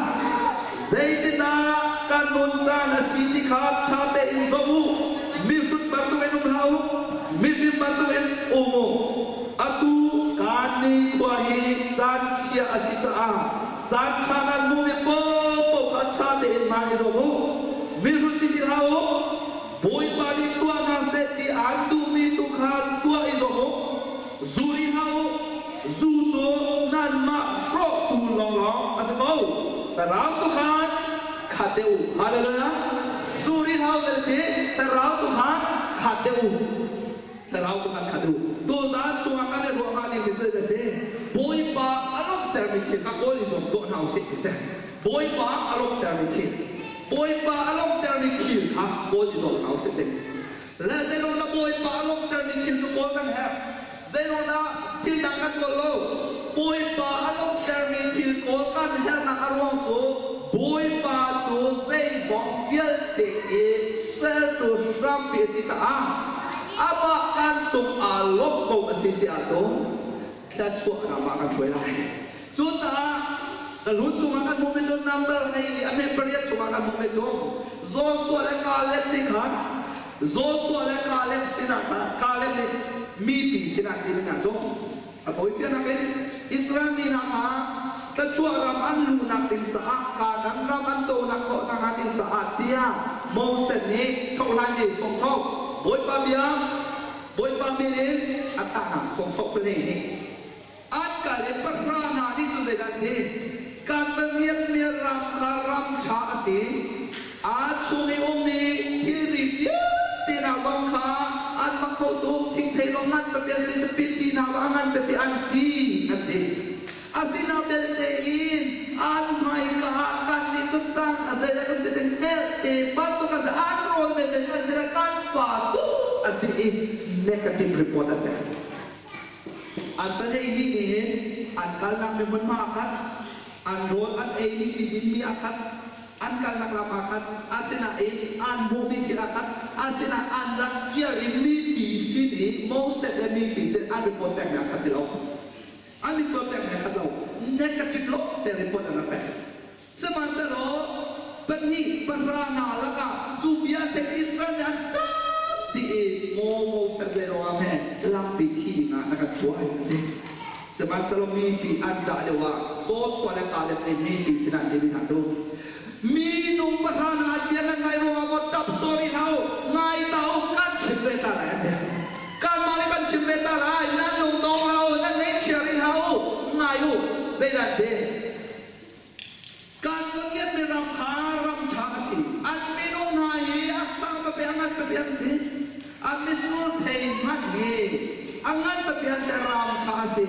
Zeitindah? Kan nun caan a si ti kha ṭha tein zoh u. Mihrut bantukin um hlah u, mifim bantukin um u. Atu kaan nikhua hi caan chia a si caah caan ṭha nan hmuhmi paohpaoh kha ṭha tein hmaan i zuam u. Mihrut si ti hlah u, Bawipa nih tuah hna seh ti aan duhmi tu kha tuah i zuam u. Zu ri hlah u, zu cu nanmah hrawhtu lawnglawng a si ko. Thlarau tu khan khat deuh u. Hallelujah. Zu ri hlah u kan ti. Thlarau tu khan khat deuh u. Thlarau tu khan khat u. Tuzaan chungah kan i ruah hnga dingmi cu a si. Bawipa a lawmhtermi thil kha kawl i zuam tuah hna u sih ti si. Bawipa a lawmhtermi thil. Bawipa a lawmhtermi thil kha kawl i zuam hna u sih ti. Le zeiruang dah Bawipa a lawmhtermi thil cu kawl kan herh? Zeiruang dah thil dang kan kawl lo? Bawipa a lawmhtermi thil kawl kan herhnak a ruang cu Bawipa cu zeizong vialte i sertu hrampi a si caah amah kan cung aa lawmh ko a si si ahcun thluachuah ram ah kan hruai lai. Cucaah ka lu cungah kan hmuhmi cu number ngei a hme pariat chungah kan hmuhmi cu Joshua le Caleb nih khan Joshua le Caleb sinah khan Caleb nih mipi sinah ti hna cu a tawifiannak in Israel mi hna kha thluachuah ram an luhnak ding caah Kanaan ram an conak khawh nakhnga ding caah tiah Moses nih thohlan i sawmtho Bawipa bia Bawipa min in a thlah hna sawmtho pahnih nih An kal i pahra hna nih cun zeidah an ti? Kan va ngiatmi ram kha ram ṭha a si. Aa chung i ummi thilri vialte hna zong kha an mak kho tuk. Thingthei zong ngan pipi an si, sapit ti hna zong a ngan pipi an si, an ti. Asinain belte in an hmaika ah kannih cu cang a zei le kan si ding hngelte bantuk an si, an rawl menmen an si le kan fa tuk an ti i negative report an pek. An palei mi nih hin an kalnak mi hmunhma ah khan an rawl an eimi ti dinmi ah khan an kalnak ram ah khan asinain an hmuhmi thil ah khan asinah an rak kir i mipi sin i Moses le mipi sin an report pekmi ah khan ti lo an report pekmi ah khan lo negative lo te report an rak pek. Sihmanhsehlaw pahnih pahra hna lakah cu bia te Israel nih an ṭap dih i maw Moses le ruangah he lampi thi dingah na kan hruai an ti. Sihmanhsehlaw mipi an ṭah lioah Joshua le Kaleb nih mipi sinah an timi hna cu, Minung pahra hna an bia nan ngai ruangah maw ṭap sorry hlah u, ngai ta u, kan chim ve ta lai an ti. Kanmah nih kan chim ve ta lai, nan lung dong hlah u, nan ngaihchia rih hlah u, ngai u, zeidah an ti? Kan Pathian mi ram kha ram ṭha a si. An minung hna hi a sang pipi a ngan pipi an si. An mitsur thei hmanh hi a ngan pipi an si, ram ṭha a si.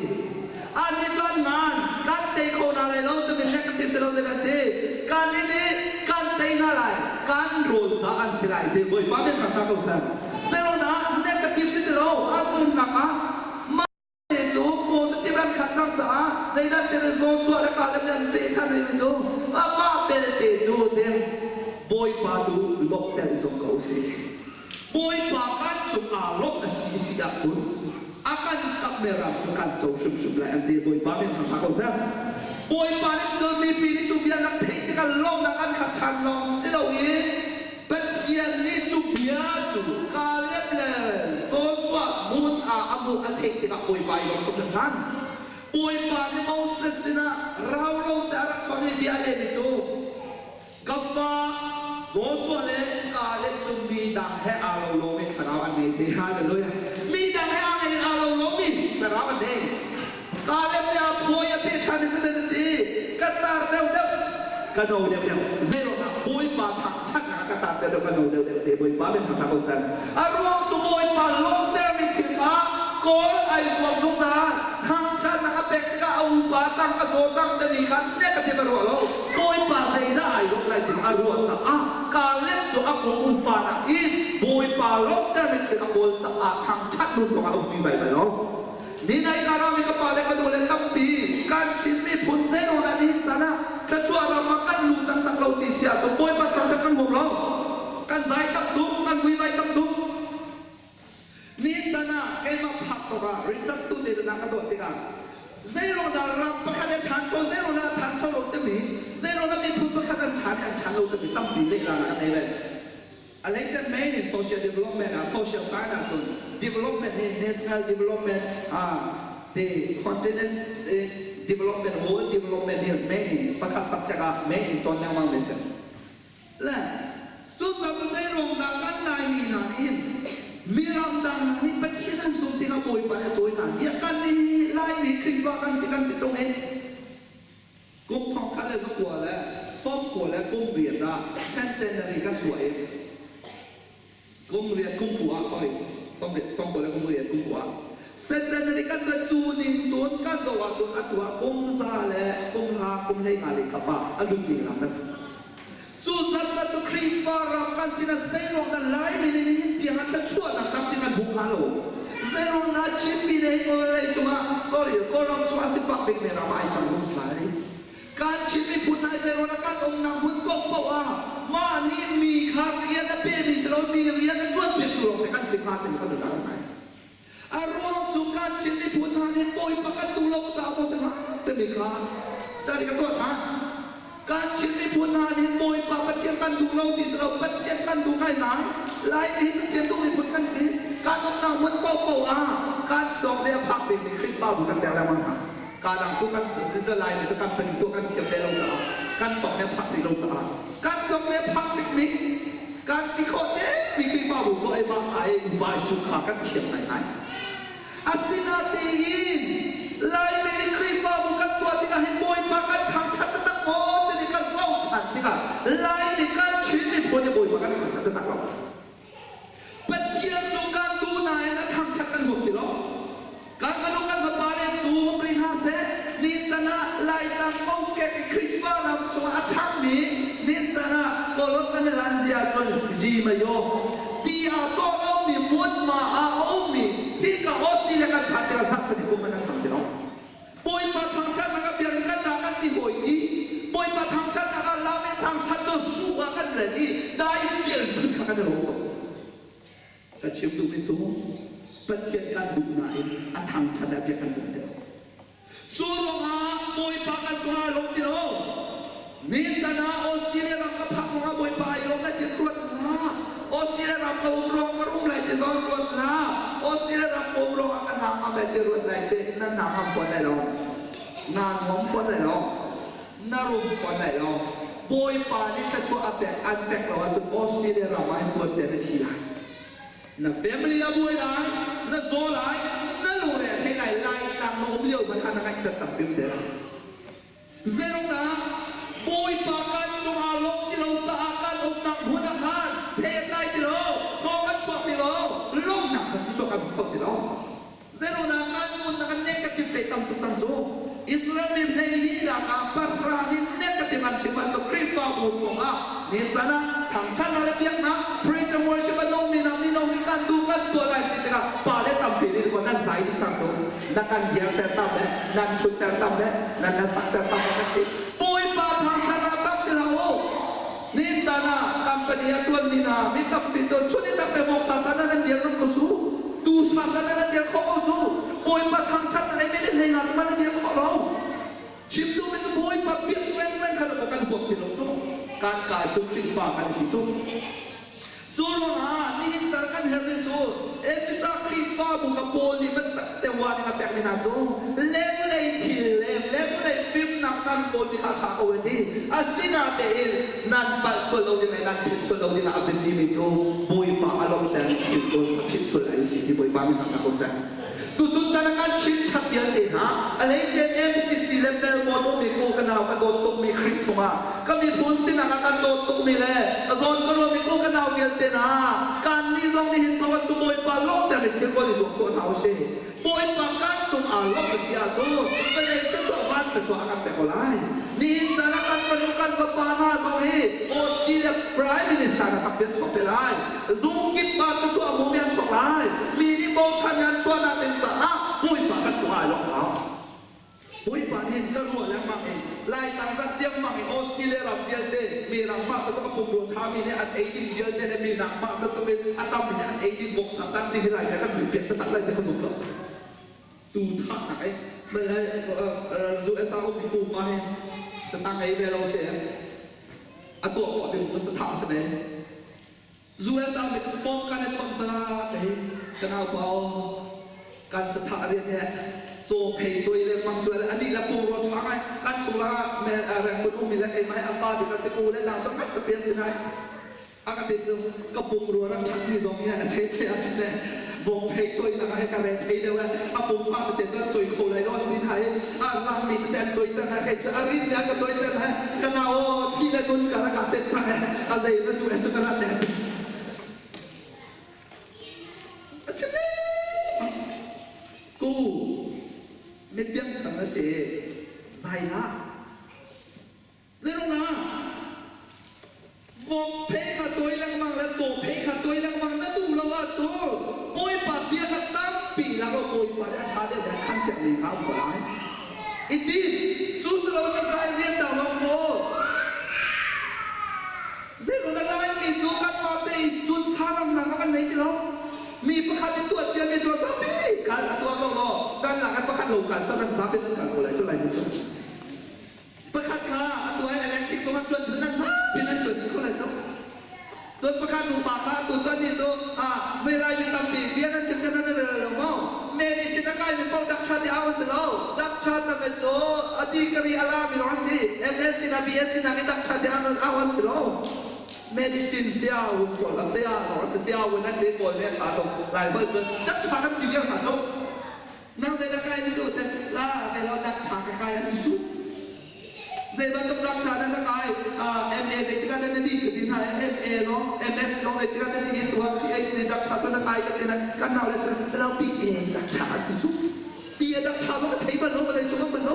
Annih cu an ngan, kan tei kho hna lai lo timi negative si lo ding an ti. Kannih nih kan tei hna lai, kan rawl caah an si lai ti Bawipa min thangṭha ko seh. Zeiruangah negative si ti lo, an nunnak ah cu positive an khat cang caah zeidah ti Joshua le Caleb nih an peh ṭhan rihmi cu amah belte cu deng Bawipa tu lawmhter i zuam ko usih. Bawipa kan cung aa lawmh a si si ahcun a kan kamhmi ram cu kan co hrimhrim lai an ti. Bawipa min thangṭha ko seh. Bawipa nih cun mipi nih cu bia rak theih tikah lawmhnak an khat ṭhan lawng si loin Pathian nih cu bia cu Kaleb le Joshua hmun ah a hmuh a theih tikah Bawipa i lawm tuk hringhran. Bawipa nih Moses sinah rau lo te a rak chawnh i bia a lehmi cu, Ka fa Joshua le Kaleb cu mi dang he aa lo lomi thlarau an ngei te. Hallelujah. Mi dang he aa ngei aa lo lomi thlarau an ngei. Kaleb nih a phawi a peh ṭhan i cutin a ti, Ka tar deuhdeuh, ka no deuhdeuh. Zeiruangah Bawipa thangṭhatnak ah ka tar deuhdeuh, ka no deuhdeuh te Bawipa min thangṭhat ko seh. A ruang cu Bawipa lawmhtermi thil kha kawl ai zuam zungzal. Thangṭhatnak a pek tikah a upa cang, a zaw cang timi kha negative a ruah lo. Bawipa zeidah ai lawmh lai timi a ruah caah Kaleb cu a kum upa nain Bawipa lawmhtermi thil a kawl caah thangṭhat nu zongah a um vi bal lo. Ninai ka ram i ka pa le ka nu le tampi kan Chin miphun zeiruang dah nihin caan ah thluachuah ram ah kan lu taktak lo ti si ahcun Bawipa thangṭhat kan huam lo. Kan zai tam tuk, kan vuivai tam tuk. Nihin caan ah keimah phak tawk ah research tu te na ka tuah tikah zeiruang dah ram pakhat a ṭhancho, zeiruang dah a ṭhancho lo timi, zeiruang dah miphun pakhat an ṭhan i an ṭhan lo timi. Tapi tampi lehla na kan nei ve. A hleice main in social development ah social science ahcun development hi national development ah the continent development, world development hi main in pakhat subject ah main in cawn lengmang mi si. Le cu cu zei ruang dah kan Laimi hna nih hin miram dang hna nih Pathian an zumh tikah Bawipa nih a cawi hna. Hi kan nih Laimi Khrihfa kan si kan ti ṭung i Kum 1998 ah centenary kan tuah i kum riat kum ku ah, sorry, 98 kum ku ah centenary kan tuah. Cu ning cun kan zoh ahcun atu ah kum za le kum nga kum hlei nga le kap ah a lutmi ram kan si. Cu zatzat cu Khrihfa ram kan sin ah zeiruang dah Laimi nih nihin tiang ah thluachuahnak tam ti kan hmu hnga lo? Zeiruang dah Chinmi nih vawlei cungah, sorry, Kawlram chungah sifak bikmi ram ah ai cang zungzal i kan Chin miphun hna zeiruang dah kan umnak hmun paohpaoh ah mah nih mi kha rian a pemi si lo, mi rian a ṭuanpiaktu lawng te kan si hnga timi kan ruat ngai. A ruang cu kan Chin miphun hna nih Bawipa kan duh lo caah maw si hnga timi kha study ka tuah ṭhan. Kan Chin miphun hna nih Bawipa Pathian kan duh lo ti si lo, Pathian kan duh ngaingai. Laimi hi Pathian duh miphun kan si. Kan umnak hmun paohpaoh ah kan tlawng le a phak bikmi Khrihfabu kan der lengmang hna. Ka dang cu kan Laimi cu company tuah kan thiam ve lo caah kan tawng le a phak rih lo caah kan tlawng le a phak bikmi kan ti khawh mi Khrihfabu tuah i mah ai upa i cu kha kan thiam ngaingai. Asinain Laimi nih Khrihfabu kan tuah tikah hin Bawipa kan thangṭhat taktak maw timi kan zoh ṭhan tikah Laimi kan Chin miphun nih Bawipa kan thangṭhat taktak lo. Pathian cu kan duh nain a thangṭhat kan huam ti lo. Kan fanu kan fapa le cu um rih hna seh, nitan ah Laitlang kokek i Khrihfa ram chungah a ṭhangmi nican ah kawlawt kan i lan zia ahcun Zimayo ti aa cawh lomi hmunhma ah a ummi hika Australia kan phan tikah zarhpini kum in an thang ti lo. Bawipa thangṭhatnak ah biakinn kan ra kan ti hawi i Bawipa thangṭhatnak ah lam in thangṭhat cu hruh ah kan rel i dai fial ṭhut kha kan i lawm tuk. Ka chim duhmi cu Pathian kan duh nain a thangṭhat ah biak kan duh ti lo. Cu ruangah Bawipa kan cungah ai lawm ti lo. Nitan ah Australia ram ka phak ruangah Bawipa ai lawm lai ti ruat hlah. Australia ram ka um ruang ka rum lai ti zong ruat hlah. Australia ram ka um ruangah ka hna ngam lai ti ruat lai ci na hna ngam fawn lai lo. Na ngam fawn lai lo. Na rum fawn lai lo. Bawipa nih thluachuah a pek an pek lo ahcun Australia ram ah hin tuan te na thi lai. Na family a buai lai, na zaw lai, na lungre a thei lai, Laitlang na um lio hmanh kha na ngaihchiat tam bim te lai. Zeiruangah Bawipa kan cungah lawm ti lo caah kan umnak hmun ah khan thei a tlai ti lo, thaw kan chuak ti lo, lawmhnak kha chuak kan hmu kho ti lo. Zeiruangah kan nunnak ah negative te tam tuk cang cu. Israel mi hleihnih lak ah pahra nih negative an chim bantuk Khrihfabu chungah ni caan ah thangṭhatnak le biaknak, praise and worship a nungmi nak mino nih kan duh kan tuah lai ti tikah pale tampi nih kaw nan zai dih cang cu. Na kan dirter tam eh, nan ṭhutter tam eh, nan na sakter tam eh kan ti. Bawipa thangṭhatnak tam ti hlah u. Ni caan ah company a ṭuanmi hna mi tampi cu chun in tak pe voksa caan ah nan dir ngam ko cu. Tuufa caan ah nan dir khawh ko cu. Bawipa thangṭhat le minute hlei nga cu nan dir khawh lo. Chim duhmi cu Bawipa biak lengmang kha kan huam ti lo cu. Kan ka cu Khrihfa kan i ti cu. Cu ruangah nihin caan kan herhmi cu Efesa Khrihfabu kha Paul nih biatak te wa ning a pekmi hna cu lenglei thil le lenglei fimnak nan kawlmi kha a ṭha ko a ti. Asinatein nan palh sual lo ding le nan philh sual lo dingah a biapimi cu Bawipa a lawmhter thil kawl kha philh sual ai u ti Bawipa min thangṭhat ko seh. Tuchun caan ah kan chinchap vialte hna, a hleice MCC le Melbourne ummi ku ka nau ka dawt tukmi Khrih chungah ka miphun sinak ah kan dawt tukmi le a zawn ka ruahmi ku ka nau vialte hna, kannih zong nihin thawng cu Bawipa lawmhter i thil kawl i zuam tuah hna usih. Bawipa kan cung aa lawmh a si ahcun vawlei thluachuah van thluachuah a kan pek ko lai. Nihin caan ah kan fanu kan fapa hna zong hi Australia Prime Minister na tampi an chuak te lai. Zung kip ah thluachuah hmumi an chuak lai. Mi nih bochan an chuahnak ding caah Bawipa kan cungah ai lawmh hau. Bawipa nih ka ruah lengmang i Laitlang rat lengmang i Australia ram vialte mi ram mah bantuk a pumrua ṭhami nih an ei ding vialte le mi nak mah bantuk in a tammi nih an ei ding voksa can ding hi Lai kan min pek taktak lai ti ka zum lo. Tu thahnak ai US ah um mi pupa hi catang ei ve lo si. A tuah khawh ding cu sathah a si ve. US ah mit form kan i chawnh fate kan naupa aw kan sathah rian he caw phei cawi lengmang cu anih le pumrua ṭha ngai kan chung lakah rengkun ummi le keimah he a fa bik a si u le nau cu ngat ka pian si nai a ka tin cu ka pumrua rak ṭhatmi zong hi a che che a chim le vok phei cawi nak ah he ka re thei deuh a pum fa tete kan cawi kho lai lo an ti hna i a langmi tete an cawi ter hna kei cu a rin mi an ka cawi ter hna ka nau aw thi le nun ka rak tet cang e a zei na zu e su ka rat e a chim ku mi piang thang na si zai hlah Zeirung ah vok phei kha cawi lengmang le caw phei kha cawi lengmang na duh lo ahcun Bawipa bia kha tampi lak law Bawipa nih a ṭha deuh he khan piakmi kha um ko lai. I tim cu si lo ka zai rian dang lawng kaw zeirung na Laimi cu kanmah te i sun saramnak a kan nei ti lo. Mi pakhat i tuah ciami cu zapi khan a tuah ko law kan lak in pakhat lo kan sa kan zapi kan kal ko lai cu Laimi cu. Pakhat kha atu ah electric zong an ṭuan cun an zapi in an ṭuan dih ko lai cu. Cun pakhat nupa kha atu cu anih cu mei mi tampi bia nan chim te nan rel lo maw? Medicine a kaimi paoh doctor ti au an si lo. Doctor tame cu a degree a lami lawng an si. MSc na BSc nak i doctor ti au an si lo. Medicine sia un pawl a sia lawng a si sia un an ti pawl nih a ṭha tuk. Lai holh cun doctor kan ti viar hna cu. Nang zeidah kai na duh te la kai lo dak ṭha ka kai an ti cu. Zei bantuk dak ṭha dah na kai MA zeitik ah dah na dih ka ti hna MA lawng MS lawng zeitik ah dah na dih tuah PhD dak ṭha cu na kai ka ti na kan nau le cu silo PA dak ṭha an ti cu. PA dak ṭha zong ka thei bal lo vawlei cung am bal lo.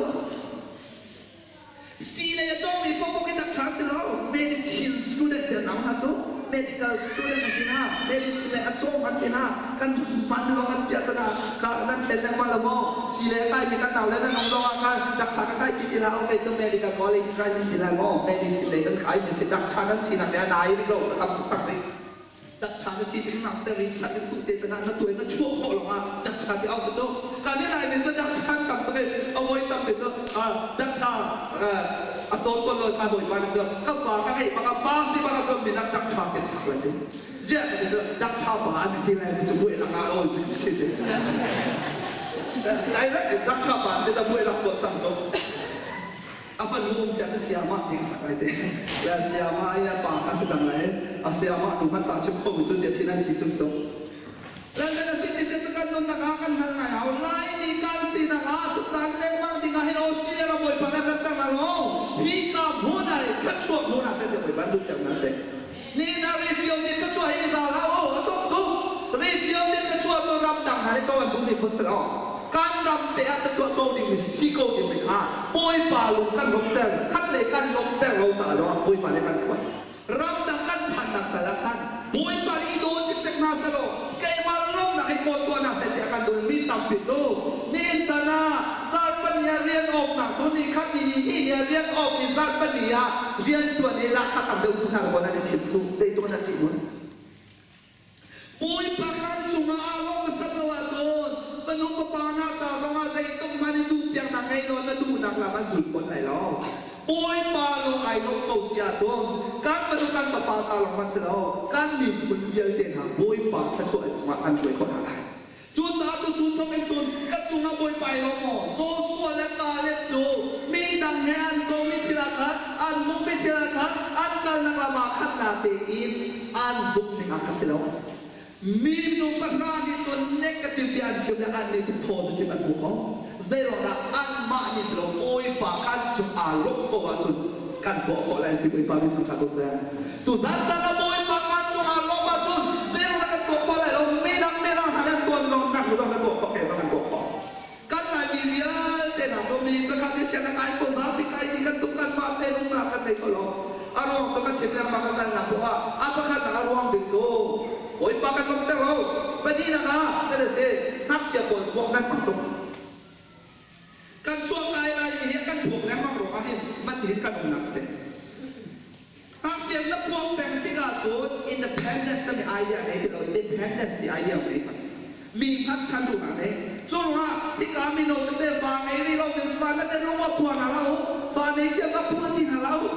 Sii lei a cawngmi paohpaoh khi dak ṭha an si lo. Medicine student tiah nau hna cu medical student an ti hna. Medicine lei a cawng an ti hna. Kan hman lawng an piah tana ka nan thlen lengmang lo maw? Sii lei a kaimi kan nau le nan um zong ah khan dak ṭha ka kai ti ti hlah. Okay, cu medical college kai nan ti lai maw? Medicine lei kan kaimi si dak ṭha nan sinak le a nai rih lo ka tam taktak rih. Dakṭha na si ding nak te research in tuh te te na na tuai na chuah khawh lawng ah dakṭha ti au si cu ka ni lai min cu dakṭha tam tuk i a voi tam mi cu dakṭha a cawn cawn lo ka hawi pa nih cu ka fa ka ngeih bak a pa si bak a cawn mi nak dakṭha ti sak lai ti ziah ka ti cu dakṭha pa an ti lai mi cu buai lak ah oi mi si ti direct dakṭha pa ti ta buai lak tuah cang cu A fanu um sia cu sayamah ti ka sak lai te. Le sayamah i a pa kha si cang lai. A sayamah tu hmanh ca chim khomi cu tiah chin an si chung cu. London a si ti cu kan nunnak ah kan hngal ngai hau. Laimi kan sinak ah sacaan lengmang ding ah hin Australia ram bawipa nan rat ter hna lo. Hi ka hmun ah hin thluachuah hmun ah seh tiah bawipa an duh piak hna seh. Ni na review nih thluachuah hi za hlah u a tuk tuk. Review nih thluachuah tu ram dang hna nih co an duhmi phun si lo. Kan ram te ah thluachuah co dingmi si ko dingmi kha Bawipa lung kan lawmhter khat le kan lawmhter lo caah lawngah Bawipa nih kan thuat. Ram dang kan phannak tal ah khan Bawipa nih i daw cikcek hna selaw keimah lawmhnak hi kawl tuah hna seh tiah kan duhmi tampi cu nihin chan ah zarhpani ah rian awknak cu ni khat ni ni hnih ni ah rian awk i zarhpani ah rian ṭuan i lahkhah tam deuh hmu hna kaw nan i thim cu zeituk nan ṭih nun. Bawipa kan cungah aa lawm hmasat lo ahcun fanu fapa hna ca zongah zeitluk hmanh i duhpiaknak ngei law na duhnak lam an zul fawn lai lo. Bawipa lung ai lawmh ko si ahcun kan fanu kan fapa ca lawng hmanh si lo kan miphun vialte hna Bawipa thluachuah in cungah kan hruai khawh hna lai. Cucaah tuchun thawk in cun ka cungah Bawipa i lawm maw? Joshua le Caleb cu midang he an zomi thil ah khan an hmuhmi thil ah khan an kalnak lam ah khan natein an zumh ning ah khan ti lo. Minung pahra nih cun negative bia an chim le annih cu positive an hmu ko. Zeiruangdah anmah nih si lo Bawipa kan cung aa lawmh ko ahcun kan tuah khawh lai ti Bawipa min thangṭhat ko seh. Tuzan caan ah Bawipa kan cung aa lawmh ahcun zeiruangdah kan tuah khawh lai lo midang mirang hna nih an tuan zong nak zong kan tuah khawh keimah kan tuah khawh. Kan Laimi vialte hna cu mi pakhat nih sianginn kai ko zapi kai dih kan tuk kanmah te nunnak kan nei kho lo. A ruang cu kan chim lengmang kan kalnak poah ah a pakhatnak a ruang bik cu Bawipa kan lawmhter lo. Pahnihnak ah kan a si ngakchia pawl puak nan hmang tuk. Kan chuak kai laimi hi kan phuak lengmang ruangah hin man hin kan umnak si. Ngakchia na puak peng tikah cun independent timi idea nei ti lo dependency idea ngei cang. Mi hngatchan duhnak nei. Cu ruangah hika mino tete fa ngei rih lo ding fa na te lung a phua hna hlah u. Fa nei cia ka phua ti hna hlah u.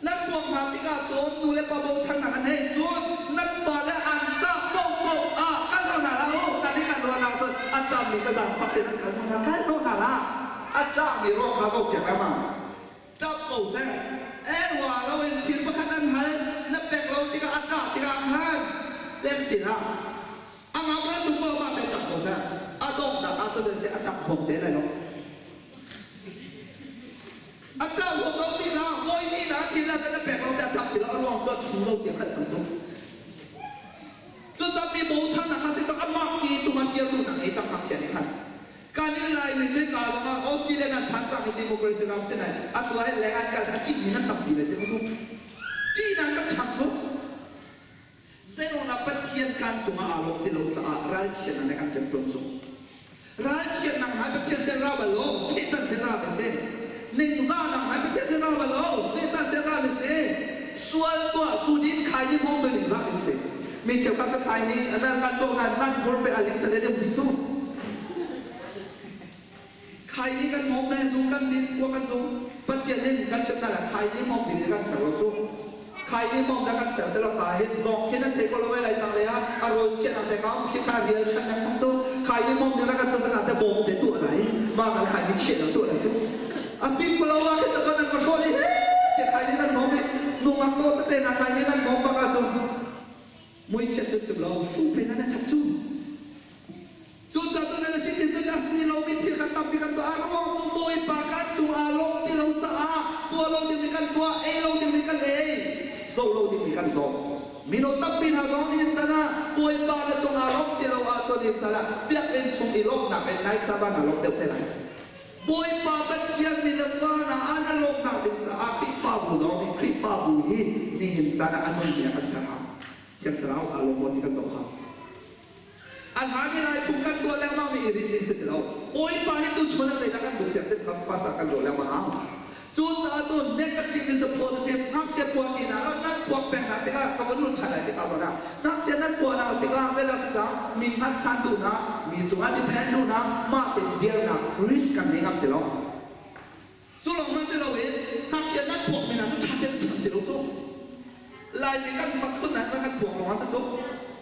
Nan puak hna tikah cun nu le pa bochannak an hei. Cun nan fale an tah paohpaoh ah kal ko hna hlah u. Kan i kan ruahnak cun an tammi ka zaangfak tein an kal ko hna. Kal ko hna hlah. A ṭahmi ruang kha zohpiak lengmang. Ṭap ko seh. Erua loin thil pakhat an hal, na pek lo tikah a ṭah tikah khan lem ti hlah. A ngam ah cung paoh mah te ṭap ko seh. A donghnak ah cun a ṭap khawm te lai lo. A ṭah huam lo tikah hawi nih na thil ah cun na pek lo te a ṭap ti lo a ruang cu a ṭhu lo ti a hngalh cang cu. Cucaah mi bochannak kha si tak amah ti tung an kir duhnak ngei cang ngakchia nih khan. Kan in Laimi cu ka lawng ah Australia nan phan cang i democracy ram si nai atu ah hin leng an kal a ṭihmi nan tampi lai ti ka zumh. Ṭihnak kan ṭhang cu. Zeiruangah Pathian kan cungah aa lawm ti lo caah ralchiatnak nih a kan ṭemṭawn cu. Ralchiatnak hna Pathian sin ra bal lo, Satan sin ra mi si. Ningzahnak hna Pathian sin ra bal lo, Satan sin ra mi si. Sual tuah tu din khai ni hmong tu ningzah ding si. Mi cheukhat ka khai ni nan kan tuak nan nan hmur pe a ling ta le ti cu. Khai ni kan hmong na zung kan din kuak kan zung Pathian in kan chim na la khai ni hmong din kan ser lo cu. Khai ni hmong na kan ser se lo ka hin zong hin an thei ko lo lai tang le ah a rawl chiah nang te kam khi ka rial chan nang hmong cu khai ni hmong na kan ta saka te bom te tu lai ma kan khai ni chiah na tu lai cu. A pin palo wa khi ta kan ka hro i he te khai ni nan hmong ni nungak to te na khai ni nan hmong baka cu muichiat cu chim lo fu pe na na chap cu. Cucaah cun nan si cun a si lomi thil kan tampi kan tuah. A ruang cu Bawipa kan cung aa lawmh ti lo caah tuah lo dingmi kan tuah, ei lo dingmi kan ei, zoh lo dingmi kan zoh. Mino tampi hna zong nih hin can ah Bawipa na cung aa lawmh ti lo ahcun hin can ah biakinn chung i lawmhnak in nai club ah naa lawm deuh te lai. Bawipa Pathian mi le fa hna ah na lawmhnak ding caah Khrihfabu zong nih Khrihfabu hi nihin caan ah a nunmi ah kan ser hau. Thiang Thlarau aa lawm maw ti kan zoh hau. An hlan i lai phung kan tuah lengmang mi i rinh ding si ti lo. Bawipa nih tuchun ah zeidah kan duh tiah tin kha fas ah kan ruah lengmang hau. Cucaah cun negative in positive ngakchia puak ti nak ah nan puak peng hna tikah ka van lut ṭhan lai tikah zawn ah ngakchia nan puah hna tikah zeidah si cang mi hngatchan duhnak mi cungah depend duhnak mah tein dirnak risk kan ngei ngam ti lo. Cu lawng hmanh si loin ngakchia nan puak mi hna cu ṭha tein ṭhan ti lo cu. Laimi kan fak phun ah kan puak lawng ah si cu.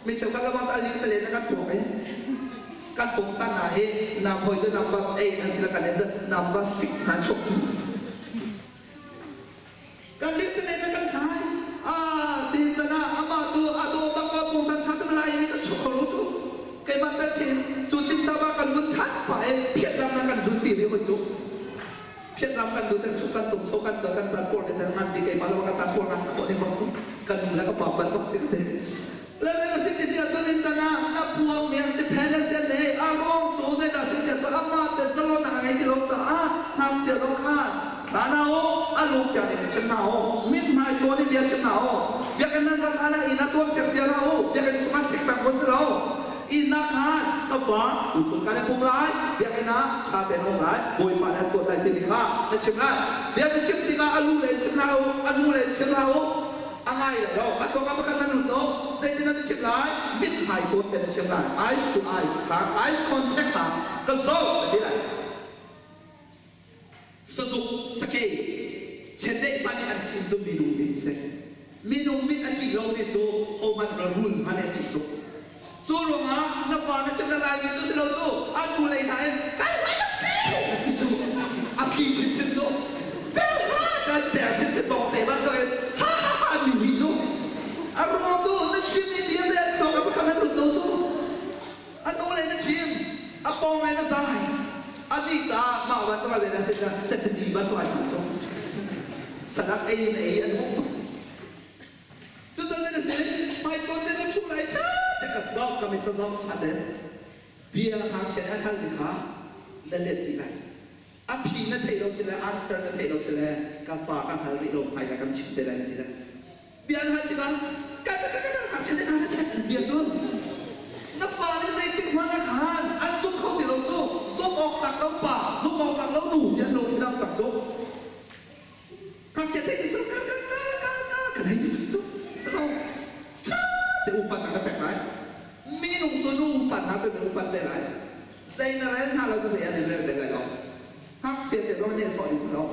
Mi cheukhat le bang cu a ling talen ah kan puak i kan pungsan hna hi number cu number 8 an si le kan in number 6 hna chuak cu. Kan ling talen ah kan thai. Ah tin chan ah amah cu a daw bak ko pungsan ṭha tuk lai mi kan chuak kho lo cu. Keimah tal chin cu chin saba kan vun ṭhan pah i phiat lam kan zun ti rih hoi cu. Phiatram kan dut chuk kan tum cho kan kan tan por te ngan ti keimah lo kan tan por ngan khawh ding bang cu kan nu le ka pa ban bak si te le le si ti si atun in chana na puang miang ti phen na sian ne a rong cu zai da si ti atu amma te salo na ngai ti lo cha a hnak chia lo kha na na o a lung pia ni chim na o min hmai to ni bia chim na o biakinn nan rat ala ina tuan piak tia na o biakinn chungah sik tang ko si lo Inn ah khan ka fa tuchun kan i pum lai, biakinn ah ṭha tein um lai, Bawipa nih an tuah lai timi kha na chim lai. Bia na chim tikah a lu lei chim hlah u, a hnu lei chim hlah u. A ngai lai lo. A thawng ah pakhat nan lut lo. Zeitin na chim lai? Mithmai tawn te na chim lai. Eyes to eyes kha, eyes contact kha ka zoh na ti lai. Sazuk, sakei, chiandeih hmanh nih an ṭih cu minung mit a si. Minung mit a ṭih lomi cu hohmanh rul hmanh nih a ṭih cu. Cu ruangah na fa na chim na laimi cu si lo cu an nu lei hna in kal hlah na ti na ti cu a tli chinchin cu per hlah kan per chinchin zong te bantukin ha ha ha mi hi cu a ruang tu na chimmi bia le an thawng a pakhat an lut lo cu. A nu le na chim, a pawng le na zai. A nih caah mah bantuk ah zeidah sin cetini bantuk ai cang cu. Sadak ei in ei an hung tuk. Cucu na si, hmaitawn te na ṭhu lai ṭha te ka zoh ka mit ka zoh ṭha te. Bia ngakchia nih an halmi kha na let dih lai. A phi na theih lo si le answer na theih lo si le ka fa ka hngal rih lo hmai le kan chim te lai na ti le. Bia an hal tikah ka ka ka ka ngakchia nih na chet na ti ahcun na fa nih zeitik hmanh ah khan an zumh kho ti lo cu zumh awk tlak lo pa zumh awk tlak lo nu ti an lungthin am cang cu ngakchia theih ti silo ka ka ka ka ka ka thei ti cang cu silo ṭha te upat ah ka pek lai minung cu nu upat hna cu na upat te lai zei na rel hna lo cu zei an in rel te lai lo ngakchia te zong nih sawh ding si lo.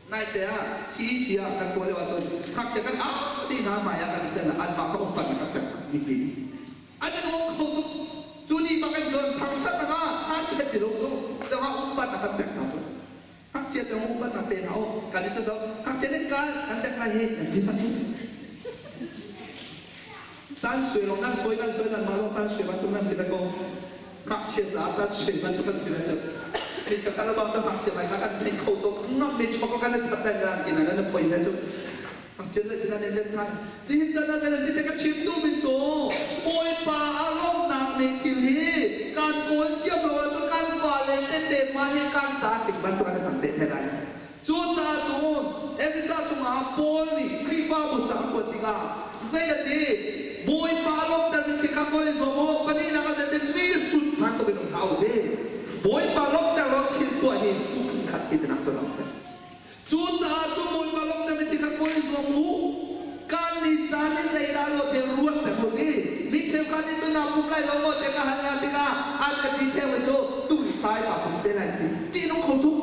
Naite ah CEC ah kan tuah lio ahcun ngakchia kan au dih hna hmai ah kan tel anmah kha umpat in kan pek hna mipi nih. An i nuam kho tuk. Cu ni bak in cun thangṭhat ah hnachet ti lo cu zongah umpat a kan pek hna cu. Ngakchia te umpat na pe hna u kan i cu ngakchia nan kal kan pek hna hi nan ti hna cu. Tan sui lawng nan sui nan sui nan mah lawng tan sui bantuk nan si ve ko. Ngakchia caah tan sui bantuk kan si ve cu. Mi chakhat le bang ngakchia mai kha kan theih kho tuk. Ngam mi chok kan that dan nan ti nan na phoi he cu. Ngakchia zei nan in let than. Nihin chan ah si te ka chim duh mi cu Bawipa a lawmnak nih thil hi kan kawl thiam lo ahcun kan fale tete hmanh hi kan ca tik bantuk an cang te the lai. Cucaah cun Efesa chungah Paul nih Khrihfabu ca a kuat tikah zei a ti? Bawipa a lawmhtermi thil kha kawl in zuam u. Pahnihnak ah zeitin mi hrut bantukin um hlah u ti. Bawipa lawmhter lo thil tuah hi hruh phunkhat si tinak cu ram si. Cucaah cun Bawipa lawmhtermi thil kha kawl in zuam u. Kan nih caan i zeidah lo te ruat peng u ti. Mi cheukhat nih cun naa pum lai lo maw tiah ka hal hna tikah an ka ti ṭheo i cu tumsai kaa pum te lai ti. Ṭihnung kho tuk.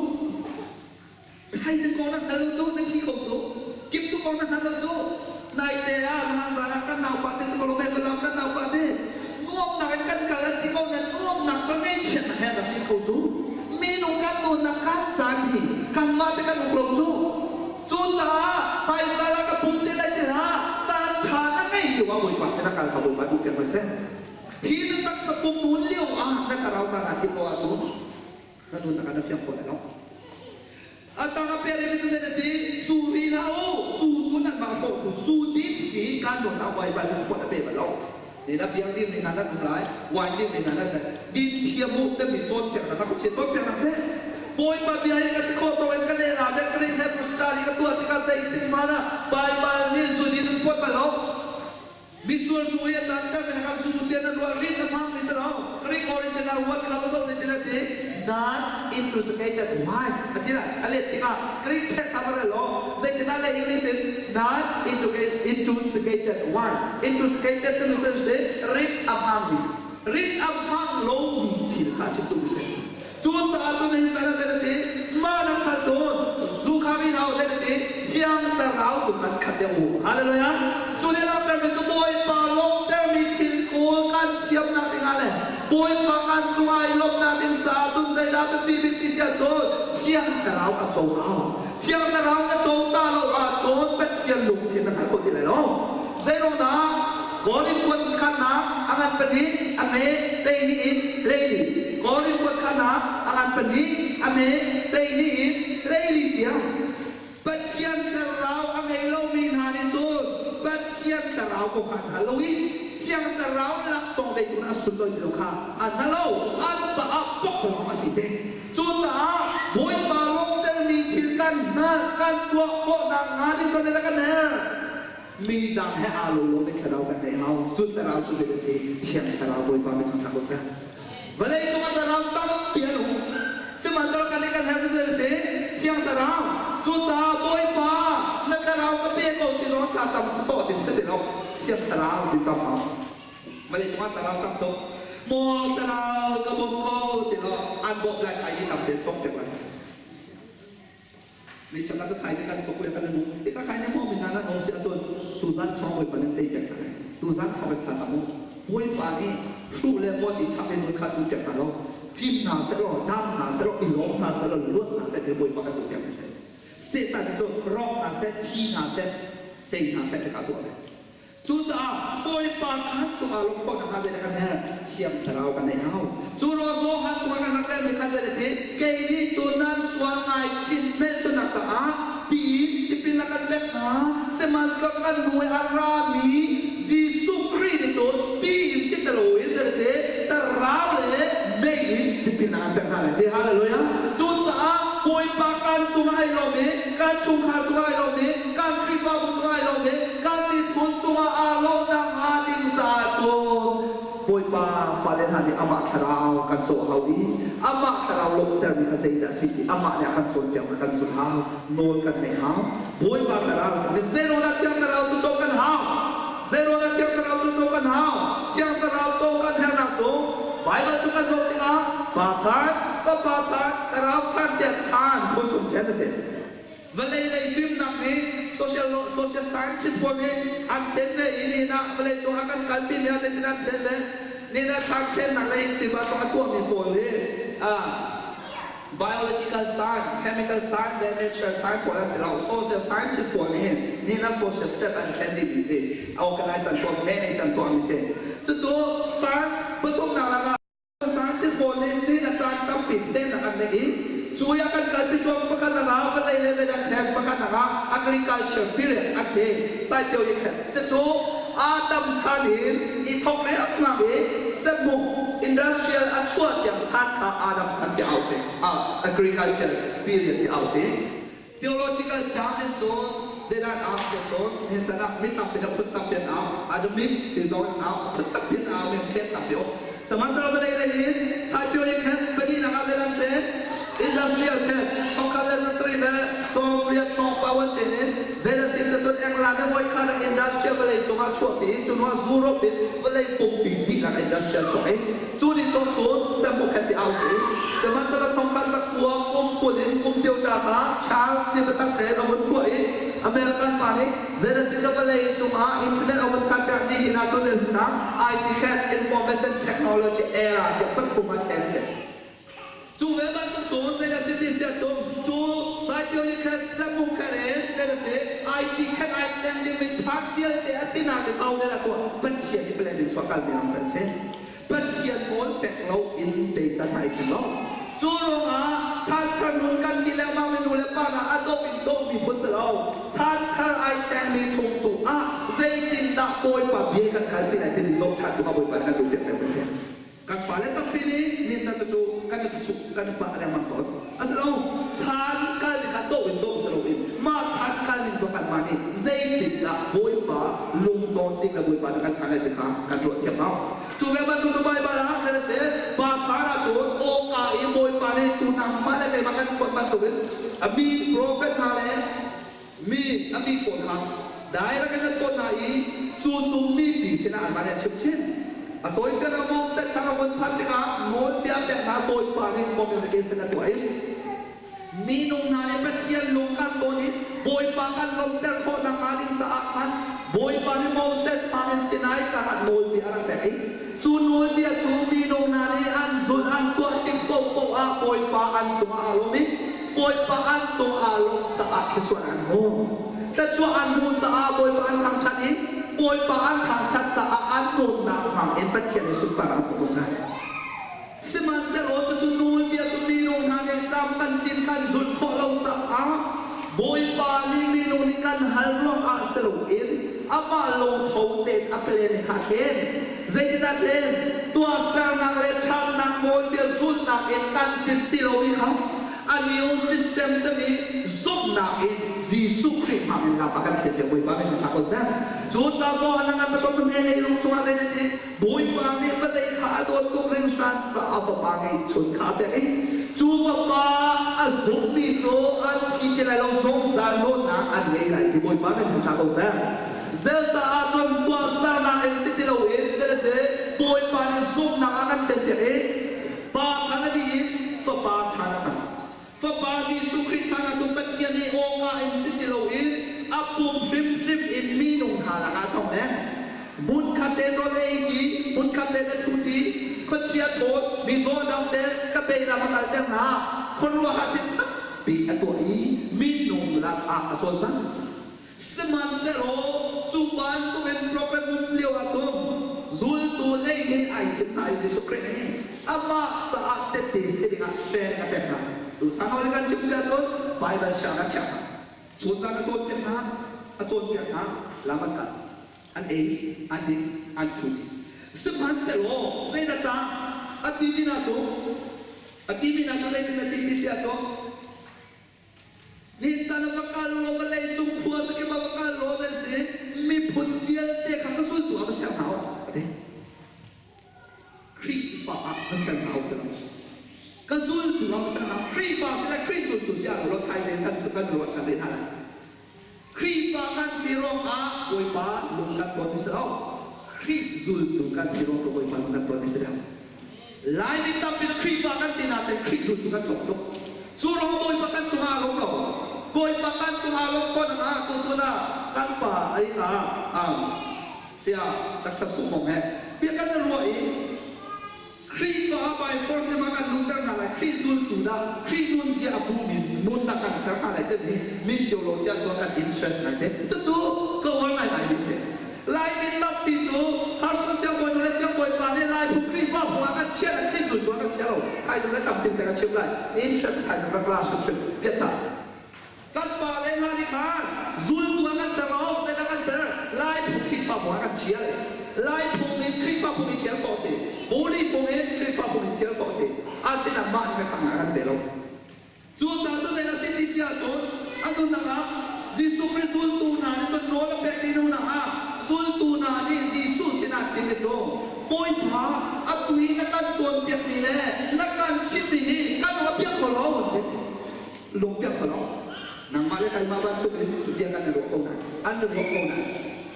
Thaizing kong na hngal lo cu na thi kho cu. Kimtu kong na hngal lo cu. Naite ah zan ah kan naupa te si ko lo Falam kan naupa te nuamnak in kan kal an ti ko nan nuamnak sa ngaihchiat he rak ti kho cu. Minung kan nunnak kan caan hi kanmah te kan uk lo cu. Cucaah hmaizal ah ka pum te lai ti hlah, caan ṭha na ngei lio ah Bawipa sinah kal kha Bawipa duh piak hoi seh. Hi na taksa pum nun lio ah na thlarau ta naa timh lo ahcun na nunnak ah na fiang kho lai lo. A tang a per i cu zei na ti? Su ri hlah u, su cu nanmah hlawhtu su din ti kan nunnak Bawipa nih support a pe bal lo. Ni na biang dim ni hna nan um lai, wine dim ni hna nan din thiam u timi cawnpiaknak kha khuachia cawnpiaknak si. Bawipa bia hi ka si khawh tawk in ka lehla bek ka rin Hebrew study ka tuah tikah zeitik hmanh ah Baibal nih zu din a support bal lo. Misual zu i a canter mi kha zu tiah na ruah rin na hmang mi si lo. Greek original word kha va zoh zeitin a ti? Non intoxicated wine a ti lai. A let tikah Greek text kha va rel law zeitin ah le English in non intoxicated wine. Intoxicated timi cu an si rit a hmangmi rit a hmang lomi thil kha chim duhmi si. Cucaah cun hi can ah zei ti mah nan khat cun zu kha ri hlah u zei ti thiang thlarau tu khan khat deuh u. Hallelujah. Cu nih langhtermi cu Bawipa lawmhtermi thil kawl kan thiamnak dingah le Bawipa kan cungah i lawmhnak ding caah cun zeidah biapi bik ti si ahcun thiang thlarau kan co hau. Thiang thlarau na co ta lo ahcun Pathian lungthin na hngal kho ti lai lo. Zeiruangdah Korin kuat khatnak a ngan pahnih, a hme 12 in 14. Korin kuat khatnak a ngan pahnih, a hme 12 in 14 tiang. Pathian thlarau a ngei lomi hna nih cun Pathian thlarau kong kha an hngal lo i Thiang Thlarau laksawng zeitin a sunlawi ti lo kha an hngal lo. An caah poklawng a si te. Cucaah Bawipa lawmhtermi thil kan hngalh, kan tuah khawhnak hnga ding cu zeidah kan herh? Mi dang he aa lo lomi thlarau kan ngeih hau. Cu thlarau cu zei a si? Thiang Thlarau Bawipa min thangṭhat ko seh. Vawlei cung ah thlarau tampi an um. Sihmanhsehlaw kan nih kan herhmi cu zei a si? Thiang Thlarau. Cucaah Bawipa, na thlarau ka pe ko ti zong thla cam sawsawh ding si ti lo. Thiang Thlarau ti cam hau. Vawlei cung ah thlarau tam tuk. Maw thlarau ka bawm ko ti law an bawmh lai khai ni tam tein cawk piak lai. Mi chakhat cu khai nih kan cawk le kan nu. Ika khai nih maw mi hna nan um si ahcun tuzan chawng Bawipa nih tei piak hna lai. Tuzan thawk in thla cam u. Bawipa nih hruh le mawt i chak in mun kha duh piak hna law fim hna seh law dam hna seh law i lawm hna seh law luat hna seh ti Bawipa kan duh piak mi seh. Satan cu rawk hna seh, thi hna seh, cei hna seh ti kha tuah lai. Cucaah Bawipa khan cungah lawmh khawhnak hnga zeidah kan herh? Thiang Thlarau kan neih hau. Cu Johan chungah kan rak relmi khan zei a ti? Kei nih cun nan sual ngaichin hmelchunhnak caah tiin tipil a kan pek hna. Sihmanhsehlaw kan hnu i a rami Jesuh Khrih nih cun tiin si ti loin zei a ti? Thlarau le mei in tipil a kan pek hna lai ti. Hallelujah! Cucaah Bawipa kan cungah ai lawm i kan chungkhar cungah ai lawm i kan Khrihfabu cungah ai lawm i kan miphun cungah aa lawmhnak hnga ding caah cun Bawipa fale hna nih amah thlarau kan cawh hau i amah thlarau lawmhtermi kha zeidah a si ti amah nih a kan cawnpiak kha kan zulh hau, nawl kan ngaih hau. Bawipa thlarau cu zeiruangah Thiang Thlarau cu cawh kan hau? Zeiruangah Thiang Thlarau cu cawh kan hau? Thiang Thlarau cawh kan herhnak cu Baibal cu kan zoh tikah Pa chan, Fapa chan, Thlarau chan tiah chan phun thum ṭhen a si. Vawlei lei fimnak nih social social scientist pawl nih an thlen ve i nihin ah vawlei cung ah kan kalpi mi ah zeitin an thlen ve? Nihin ah chan thlennak lei in tibantuk a tuahmi pawl hi biological science, chemical science le natural science pawl an si lo. Social scientist pawl nih hin nihin ah social step an thlen dihmi si. Organize an tuah, manage an tuahmi si. Cucu science pathumnak lakah Scientist pawl nih ni a caan tampi thlennak an neih i cu i a kan kalpi cuang pakhat lakah vawlei le zeidah thlen pakhat lakah agriculture period an ti saipio i khen cucu Adam chan in i thok riangmang i sehmuk industrial a chuah tiang chan kha Adam chan ti au si agriculture period ti au si. Theological term in cun zeidah an au ti cun nihin chan ah mi tampi le phun tampi an au Adamic ti zong in au phun tampi an au men ṭhen tampi um. Sihmanhsehlaw vawlei lei in Saipionic khen pahnihnak ah zeidah an thlen? Industrial khen thongkhat le zasarih le 80 hrawng pawan ṭen in zeidah si ti cun England le voikhat ah industrial vawlei cungah chuahpi in cu hnuah Europe in vawlei pumpi dihlak industrial chuak i Cu ni thawk cun semuk khan ti au si. Sihmanhsehlaw thongkhat zakua kum 20 in kum ṭioṭa kha Charles ti biatak tein a vun tuah i American pa nih zei na vawlei cungah internet a vun chan tiah nihin ah cun nan si cang IT khan information technology era tiah pathum ah thlen si. Cu ve bantuk cun zei na si ti siah cun cu Saipioni khan semuk khan in zei na si IT khan ai thleng dingmi chan vialte a sinak i thau le tuah Pathian i plan in chuah kalmi lam kan si. Pathian nawl pek lo in zei can ai thleng lo. Cu ruangah chanthar nun kan ti lengmang mi nu le pa hna a dawh in dawhmi phun si lo. Chanthar ai thlengmi chung tu ah zeitindah Bawipa bia kan kalpi lai timi zoh ṭhan tu kha Bawipa nih kan duh piak deuh a si. Kan pale tampi nih ni chan cu kan i chuk kan i pah lengmang tawn. A si lo. Chan kal ning kha dawh in dawh si loin mah chan kal ning tu kanmah nih zeitindah Bawipa lungtawn ding le Bawipa nih kan hngalh lai ti kha kan ruah thiam hau. Cu ve bantuk cu Baibal ah nan si pa chan ah cun awka i Bawipa nih tu nangmah le keimah kan i chawnh bantukin a mi profet hna le mi a mi pawl kha direct in a chawnh hna i cu cu mipi sinah anmah nih an chimh chin. A tawifiang ah Moses thlang a vun phanh tikah nawlbia pek hna Bawipa nih communication a tuah i Minung hna nih Pathian lung kan tawn i Bawipa kan lawmhter khawh nakhnga ding caah khan Bawipa nih Moses hmangin Sinai tlang ah nawlbia a rak pek i cu nawlbia cu minung hna nih an zulh an tuah tik paohpaoh ah Bawipa an cungah aa lawm i Bawipa an cung aa lawmh caah thluachuah an hmu. Thluachuah an hmuh caah Bawipa an thangṭhat i Bawipa an thangṭhat caah an nunnak hmangin Pathian nih sunparnak an hmuh zungzal. Sihmanhsehlaw cucu nawlbia cu minung hna nih tlam kan tlin kan zulh khawh lo caah Bawipa nih minung nih kan hal ruangah si loin amah lungtho tein a plan kha a thlen. Zeitindah a thlen? Tuahsernak le ṭhatnak nawlbia zulhnak in kan tlin ti lomi kha a new system simi zumhnak in Jesuh Khrih hmang in lam a kan thlenpiak Bawipa min ṭha ko seh. Cu ca zaw a ngan patom hme lei lung chungah zei nan ti? Bawipa nih vawlei kha a dawt tuk hringhran caah fapa ngeihchun kha a pek i cu fapa a zummi cu an thi ti lai lo zungzal dawtnak an ngei lai ti Bawipa min thangṭha ko seh. Zeicah cun tuahsernak in si ti loin ti a si Bawipa nih zumhnak a kan thlenpiak i pa chan a dih i fapa chan a cang. Fapa Jesuh Khrih chan ah cun Pathian nih awka in si ti loin a pum hrimhrim in minung hna lakah a thawng leng. Hmunkhat tein rawl a ei ṭi, hmunkhat tein a ṭhu ṭi, khuachia ṭhawl, mizaw a damter, ka beilam a kalter hna, khuaruahhar thil tampi a tuah i minung lakah a cawlcang. Sihmanhsehlaw cu bantukin program um lio ahcun zultu hlei nih ai thim hna i Jesuh Khrih nih amah caah tehte si dingah training a pek hna. Tuchan hawile kan chim si ahcun Baibal siang a chiah hna. Chunzan a cawnpiak hna, a cawnpiak hna, lam an kal, an ei, an ding, an ṭhu dih. Sihmanhsehlaw zeidah cang a timi hna cu a timi hna cu zeitin a ti ti si ahcun Nihin caan ah va kal law vawlei cung khua zakip ah va kal law nan si miphun vialte kha ka zultu ah va ser hna u a ti. Khrihfa ah va ser hna u ti lo. Ka zultu ah va ser hna Khrihfa si le Khrih zultu si ah lo thaizing kan kan ruah ṭhan rih hna lai. Khrihfa kan si ruangah Bawipa lung kan tawn mi si lo. Khrih zultu kan si ruang tu Bawipa lung kan tawn mi si deuh. Laimi tampi cu Khrihfa kan si nain Khrih zultu kan tlawm tuk. Cu ruangah Bawipa kan cungah a lung lo. Bawipa kan cungah lawm ko na tu cun ah kan pa ai ka sia Dr. Sumong he bia kan i ruah i Khrihfa by force in kan luhter hna lai Khrih zultu dah Khrih nun zia a bumi nunnak kan ser hna lai timi missio lo tiah tuah kan interest ngai te. Cucu ka uar ngaingai mi si. Laimi tampi cu Carson siangbawi nu le siangbawi pa nih Lai phung Khrihfa phung ah kan chiah le Khrih zultu ah kan chia lo. Thaizing le tam tin te ka chim lai. Interest thaizing rak ra hrimhrim piat hna. Kan pa le hna nih khan zultu ah kan ser lo, zeidah kan ser? Lai phung Khrihfa phung ah kan ṭhial. Lai phung in Khrihfa phung in ṭhial khawh a si. Buli phung in Khrihfa phung in ṭhial khawh a si. Asinain mah nih kan khamnak a kan pe lo. Cucaah cu zei a si ti si ahcun a nunnak ah Jesuh Khrih zultu hna nih cun nawl a pek i nunnak ah zultu hna nih Jesuh sinah timi cu Bawipa atu i na kan cawnpiakmi le na kan chimhmi hi kan lung a piak kho lo an ti. Lung piak kho lo. Nangmah le keimah bantuk in bia kan i ruah ko nain an i ruah ko nain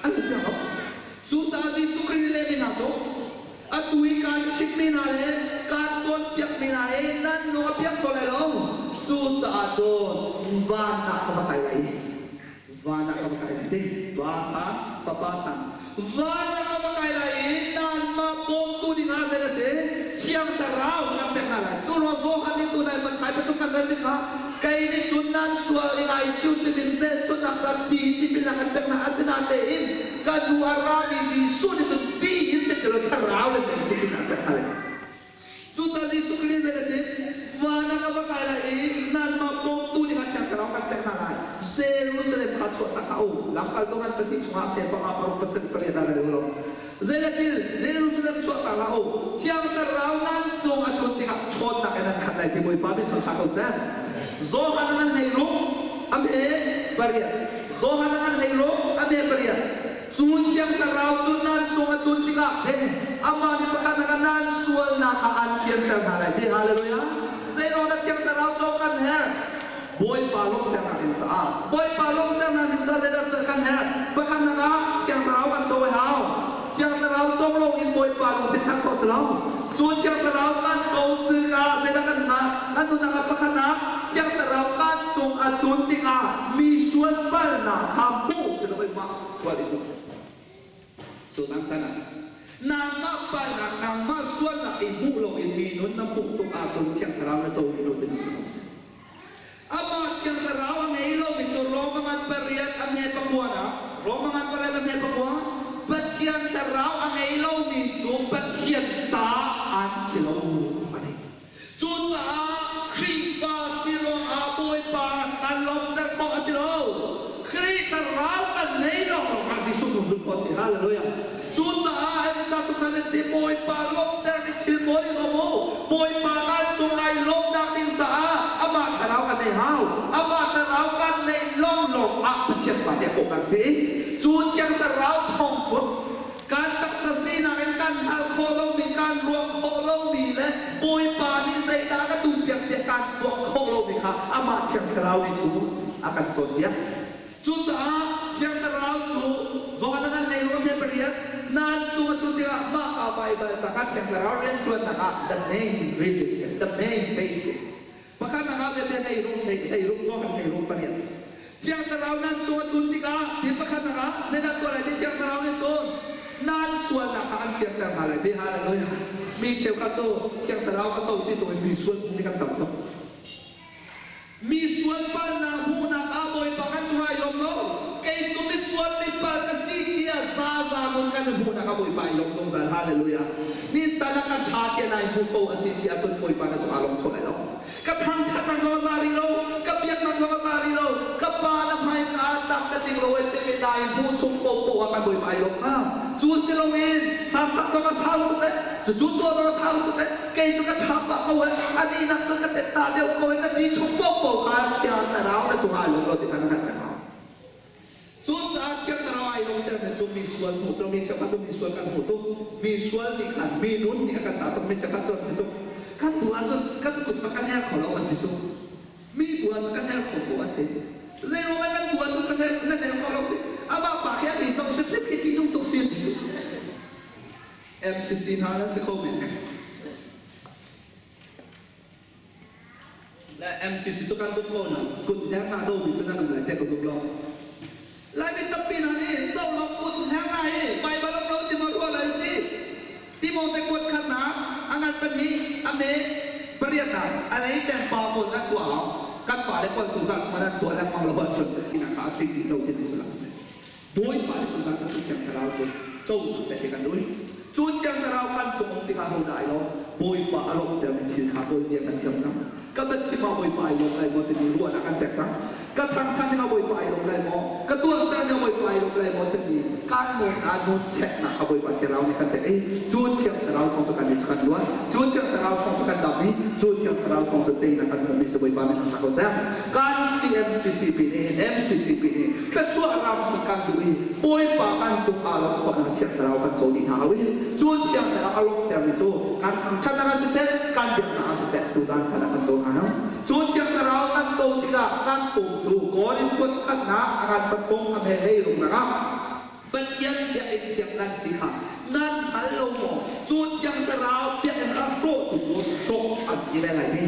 an lung piak lo. Cucaah Jesuh Khrih nih lehmi hna cu Atu i kaan chimhmi hna le kaan cawnpiakmi hna hi nan lung a piang kho lai lo. Cucaah cun van ah ka va kai lai i van ah ka va kai lai ti Pa chan, Fapa chan, van ah ka va kai lai i nanmah bawmtu dingah zei a si? Thiang Thlarau kan pek hna lai. Cu ruang Johan nih tunai Matthai pathum kan relmi kha kei nih cun nan sual i ngaichiu timi hmelchunhnak ca ti tipilnak kan pek hna. Asinain ka hnu a rami Jesuh nih cun ti in si ti lo thlarau le mei tuk in a pek hna lai. Cucaah Jesuh Khrih nih zei a ti? Van ah ka va kai lai i nanmah bawmtu dingah Thiang Thlarau kan pek hna lai. Jerusalem kha chuah tak hlah u. Lamkaltu ngan pahnih chungah pe panga paruk pasarih pariat ah rel u law. Zeilatil Jerusalem chuah tak hlah u. Thiang Thlarau nan cung a tlun tikah ṭhawnnak in an khat lai ti Bawipa min thangṭha ko seh. Johan a ngan hleiruk, a hme pariat. Johan a ngan hleiruk, a hme pariat. Cu Thiang Thlarau cu nan cung a tlun tikah te amah nih pakhat nak ah nan sualnak kha aan fianter hna lai ti. Hallelujah. Zeiruang dah Thiang Thlarau cu kan herh? Bawipa lawmhternak ding caah. Bawipa lawmhternak ding caah zeidah kan herh? Pakhat nak ah Thiang Thlarau kan co a hau. Thiang Thlarau co lawngin Bawipa lungthin that khawh si lo. Cu Thiang Thlarau kan co tikah zeidah kan ngah? Kan nunnak ah pakhat ah Thiang Thlarau kan cung a tlun tikah mi sual palnak kha hmuh si loin mah sual i hmuh si. Tutan chan ah nangmah palnak, nangmah sualnak i hmuh loin mi nun na hmuh tuk ahcun Thiang Thlarau na co rih lo timi si ko seh. Amah Thiang Thlarau a ngei lomi cu Roma ngan pariat a hme pakua nak Roma ngan pariat a hme pakua Pathian Thlarau a ngei lomi cu Pathian ta an si lo a ti. Cucaah Khrihfa si ruangah Bawipa kan lawmhter khawh a si lo. Khrih Thlarau kan nei lawnglawng ah Jesuh kan zulh khawh a si. Hallelujah. Cucaah Efesa cu kan ti Bawipa lawmhter ni thil pawl i lawm u. Bawipa kan cung ai lawmnak ding caah amah Thlarau kan nei hau. Amah Thlarau kan neih lawnglawng ah Pathian fate kawh kan si. Cu Thiang Thlarau thawng cun kan taksa sinak in kan hngalh khawh lomi, kan ruah khawh lomi le Bawipa nih zeidah ka duhpiak tiah kan tuah khawh lomi kha amah Thiang Thlarau nih cu a kan cawnpiak. Cucaah Thiang Thlarau cu Johan a ngan hlei ruang he pariat nan cung a tlun tikah mah ka Baibal ca kha Thiang Thlarau rianṭuannak ah the main reason si, the main base si. Pakhatnak ah zeite hlei ruk hlei ruk Johan hlei ruk pariat. Thiang Thlarau nan cung a tlun tikah ti pakhatnak ah zeidah tuah lai ti Thiang Thlarau nih cun nan sualnak kha an fianter hna lai ti hallelujah. Mi cheukhat cu Thiang Thlarau a co ti tu in mi sual mi kan tam tuk. Mi sual palnak hmuhnak ah Bawipa kan cu ai lawm lo. Kei cu misual mipal ka si tiah zaza nun kan i hmuhnak ah Bawipa ai lawm zungzal. Hallelujah. Ni can ah ka ṭha tiah nai hmu ko a si si ahcun Bawipa na cungah lawm kho lai lo. Ka thangṭhatnak zong a za rih lo. Ka biaknak zong a za rih lo. Ka pa na hmai ka ah tak ka tling lo ai timi nai hmuh chung paohpaoh ah kan Bawipa ai lawm hnga. Cu si loin hla sak zong a sau tuk eh. Cucu tuah zong a sau tuk eh. Kei cu ka ṭha pah ko eh. Anih nak cun ka tetta deuh ko eh. Na ti chung paohpaoh kha Thiang Thlarau na cungah ai lawm lo ti kha na hngalh peng hau. Cucaah Thiang Thlarau ai lawmtermi cu mi sual hmuh si lo, mi cheukhat cu mi sual kan hmuh tuk. Mi sual nih khan mi nun nih a kan tah tuk. Mi cheukhat cu an ti cu kan bu ahcun kan kut bak kan her kho lo an ti cu. Mi bu ahcun kan her kho ko an ti. Zeiruang ah nan bu ahcun kan her nan her kho lo ti. Amah pa khi a mi zong hrimhrim khi ṭihnung tuk si an ti cu. MCC hna nan si kho men. Le MCC cu kan zumh ko na kut hleng hna domi cu nan um lai te ka zum lo. Laimi tampi hna nih zohlawk kut hleng hna hi Baibal um lo ti maw ruah lai ci. Timote kuat khatnak a ngan pahnih a me pariat ah a lei cem pa pawl nan tuah awk kan pa le pawl tu zat chungah nan tuah lengmang lo ahcun hinak kha a tling dih lo timi sullam a si. Bawipa nih tuzan cu Thiang Thlarau cu co hna seh ti kan duh. Cu Thiang Thlarau kan cung um tikah hodah ai lawm? Bawipa a lawmhtermi thil kha kawl zia kan thiam cang. Ka biachim ah Bawipa ai lawm lai maw timi ruahnak an pek cang. Ka thangṭhat ning ah Bawipa ai lawm lai maw? Ka tuahser ning ah Bawipa ai lawm lai maw timi kan nawn ah nawn cheknak kha Bawipa Thlarau nih kan pek i cu Thiang Thlarau thawng cu kan i kan luat. Cu Thiang Thlarau thawng cu kan dam i cu Thiang Thlarau thawng cu teinak kan hmuhmi si Bawipa min hna ko seh. Kan CMCCP nih hin MCCP nih thluachuah ram chung kan duh i Bawipa kan cung aa lawmh khawhnak Thiang Thlarau kan co dih hna lo i cu Thiang Thlarau a lawmhtermi cu kan thangṭhatnak ah siseh kan biaknak ah siseh tutan chan ah kan co hna. Cu Thiang Thlarau kan co tikah kan pum cu Korin kuat khatnak a kan pathum a hme hlei rungnak ah Pathian biakinn thiang nan si kha nan hngal lo maw? Cu Thiang Thlarau biakinn a hrawhtu cu hrawh an si lai lai ti.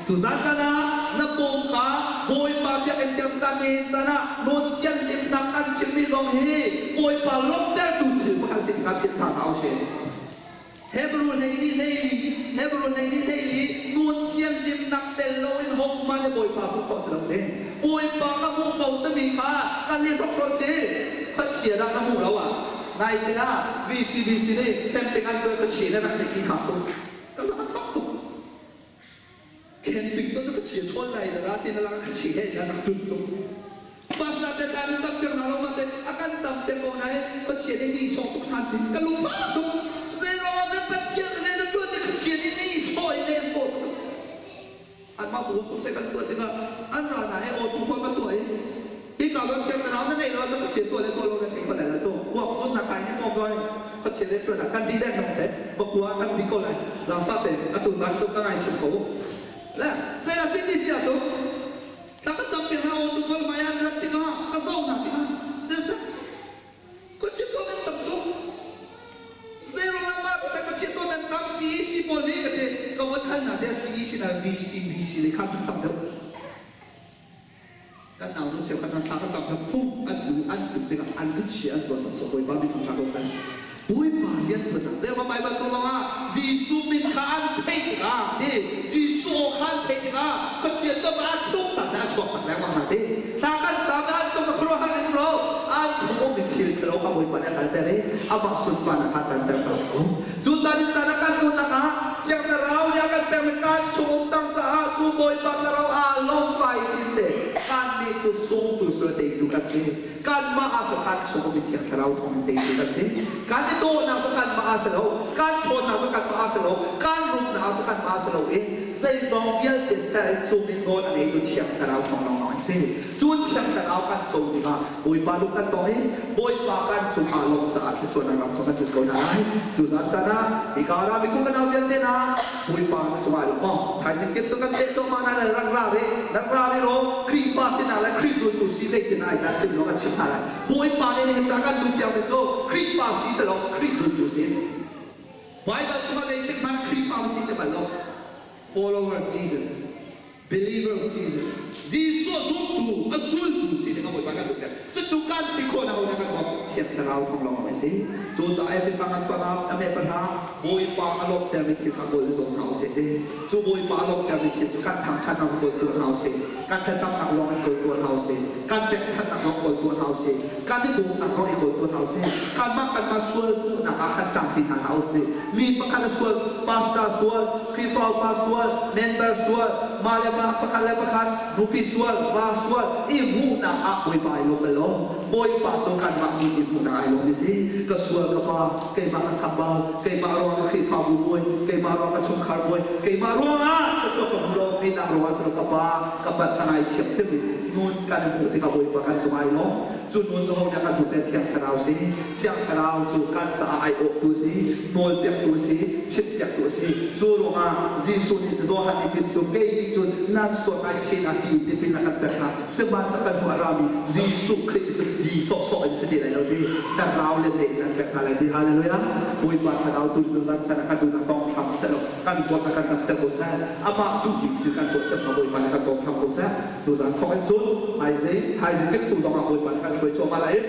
Tuzan caan ah na pum kha Bawipa biakinn thiang caan nihin caan ah nawn thianhlimnak an chimmi zong hi Bawipa lawmhtertu thil pakhat si kha philh hna hlah usih. Hebrew 12 14 Hebrew 12 14 nun thianhlimnak tel loin hohmanh nih Bawipa hmuh khawh si lo te. Bawipa ka hmuh ko timi kha kan i hrokhrawl si. Khuachia dah na hmuh lo ah? Naite ah VCBC nih camping an tuah khuachia na rak neih i kha cu ka zak fak tuk. Camping to cu ka chia ṭhawl lai na ra ti na lak ka chi he na rak ṭun tuk. Pastor te tla nan cam piak hna lo ma te a kan cam piak ko nain Pathian nih ni sawh tuk hlan tin ka lungfah tuk. Zeiruangah men Pathian rian a ṭuan ti Pathian nih ni sawh in ne sawh tuk. Anmah bu kum se kan tuah tikah an ra na he aw tu khua kan tuah i hi ka lo thiam na na ngei lo ka Pathian tuah le tuah lo na thei ko lai la cu kuak zun na kai ni mo koi Pathian le tuan kan di den nong te bakua kan di ko lai lamfa te atu zan chu ka ngai chim ko le zei a sin ti si atu thla ka cam pi ha o tu kol mai an rat tikah ka zo na tikah zei chan ko chin to men tam tu zei ro na ma ta ka chin to men tam CEC pawl hi ka te ka von hal na te CEC na VCBC le khan tam deuh Kan naunu cheukhat hna thla ka cam hna phung an hmu an tluk tikah an kutchia an zuan bak Bawipa min ṭha ko seh. Bawipa rian ṭuannak zeirua Baibal chung zongah Jesuh min kha an theih tikah ti Jesuh aw kha an theih tikah khuachia tom ah tluk tak a chuak tak lengmang hna ti thla kan cam ah an tum khuaruahhar in ro an chung ummi thil thalo kha Bawipa nih a kalter i amah sunparnak kha a tanter cang ko. Cu caan in caan a kan duhnak ah Thiang Thlarau nih a kan pekmi kan chung um cang caah cu Bawipa Thlarau aa lawm fai tin te kannih cu sungtu sual teitu kan si. Kanmah ah so kan chung ummi Thiang Thlarau thawng in teitu kan si. Kan i dawhnak cu kanmah ah si lo, kan ṭhawnnak cu kanmah ah si lo, kan rumnak cu kanmah ah si lo i zeizong vialte ser in cu min nawl a ngeitu Thiang Thlarau thawng lawnglawng in si. Cu Thiang Thlarau kan co tikah Bawipa lung kan tong i Bawipa kan cungah lawm caah thluachuahnak ram chung kan lut ko hna lai. Tuzan caan ah hika ram i kan nau vialte hna Bawipa na cungah lung maw thaizing kim tu kan pek to ma na rak ra re rak ra re ro Khrihfa sinah le Khrih zultu si zeitin ai dan tim lo kan chim hna lai. Bawipa nih nihin ca kan duh piak mi cu Khrihfa si si lo Khrih zultu si. Baibal cungah zeitik hmanh Khrihfa si ti bal lo. Follower Jesus. Believer of Jesus. Jesuh zumtu, a zultu si ding a Bawipa kan duh piak. Cucu kan si khawh na kan bawmh. Thiang Thlarau thawng lawng a si. Cucaah Efesa ngan panga a me pahra Bawipa a lawmhtermi thil kha kawl i zuam hna usih ti. Cu Bawipa a lawmhtermi thil cu kan thangṭhatnak cu kawl tuah hna usih. Kan thlacamnak zong in kawl tuah hna usih. Kan pekchanhnak zong kawl tuah hna usih. Kan i dawtnak zong i kawl tuah hna usih. Kanmah kanmah sual duhnak ah khan ṭang ti hna hlah usih. Mi pakhat a sual, pastor sual, Khrihfa upa sual, member sual, mah le mah pakhat le pakhat, nupi sual, va sual, i hmuhnak ah Bawipa ai lawm bal lo. Bawipa cu kanmah mi i hmuhnak ai lawm si. Ka sual ka pa, keimah ka sambal, keimah ruang ka Khrihfabu bawi, keimah ruang ka chungkhar bawi, keimah ruangah ka chuak ka hmu lo, mi dang ruangah si lo ka pa, ka pat ka ngaithiam timi nun kan i hmuh tikah Bawipa kan cung ai lawm. Cu nun cu ho nih a kan hmuh te Thiang Thlarau si. Thiang Thlarau cu kan caah ai awktu si, nawlpiaktu si, chimpiaktu a si. Cu ruangah Jesuh nih Johan nih tin cu kei nih cun nan sual ngaihchihnak ti in tipil a kan pek hna. Sihmanhsehlaw kan hnu a rami Jesuh Khrih nih cun di sawhsawh in si ti lai lo ti Thlarau le mei in an pek hna lai ti. Hallelujah! Bawipa Thlarau tu cu zan san a kan duhnak tong hram seh. seh law kan zawt a kan damter ko seh. Amah duhmi thil kan tuah thiam Bawipa nih kan bawm hram ko seh. Tuzan thawk in cun hmaizei thaizing kiptu zong ah Bawipa nih kan hruai cuahmah lai i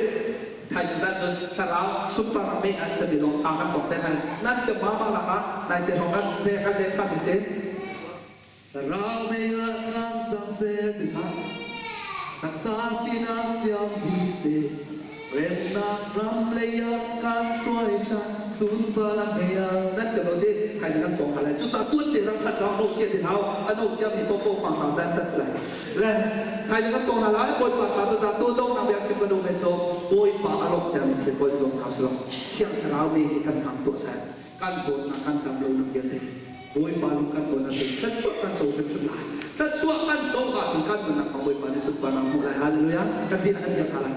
thaizing zan cun thlarau sunparnak mei an timi zong aa kan cawk te hna. Nan thiam ma ma lak ah nai te hrawng kan te kan leh ṭhan si. Thlarau mei ah kan cang seh ti hlah. Taksa sinak thiam dih seh. Remnak ram lei ah kan hruai ṭhan sunparnak mei ah nan thiam lo ti thaizing kan cawng hna lai. Cucaah tuan te ram khat zong no cia ti hau a no thiam mi popo fang hram dan tat lai. Le thaizing kan cawng hna lai Bawipa ṭha cucaah tu dongnak bia chim ka duh mi cu Bawipa a lawmhter mi thil pawl zong hna selaw Thiang Thlarau mi nih kan thang tuah seh. Kan zawtnak kan dam lonak vialte Bawipa lung kan ton ahcun thluachuah kan co hrimhrim lai. Thluachuah kan co ahcun kan nunnak ah Bawipa nih sunparnak hmuh lai. Hallelujah. Kan dihlak kan dir hna lai.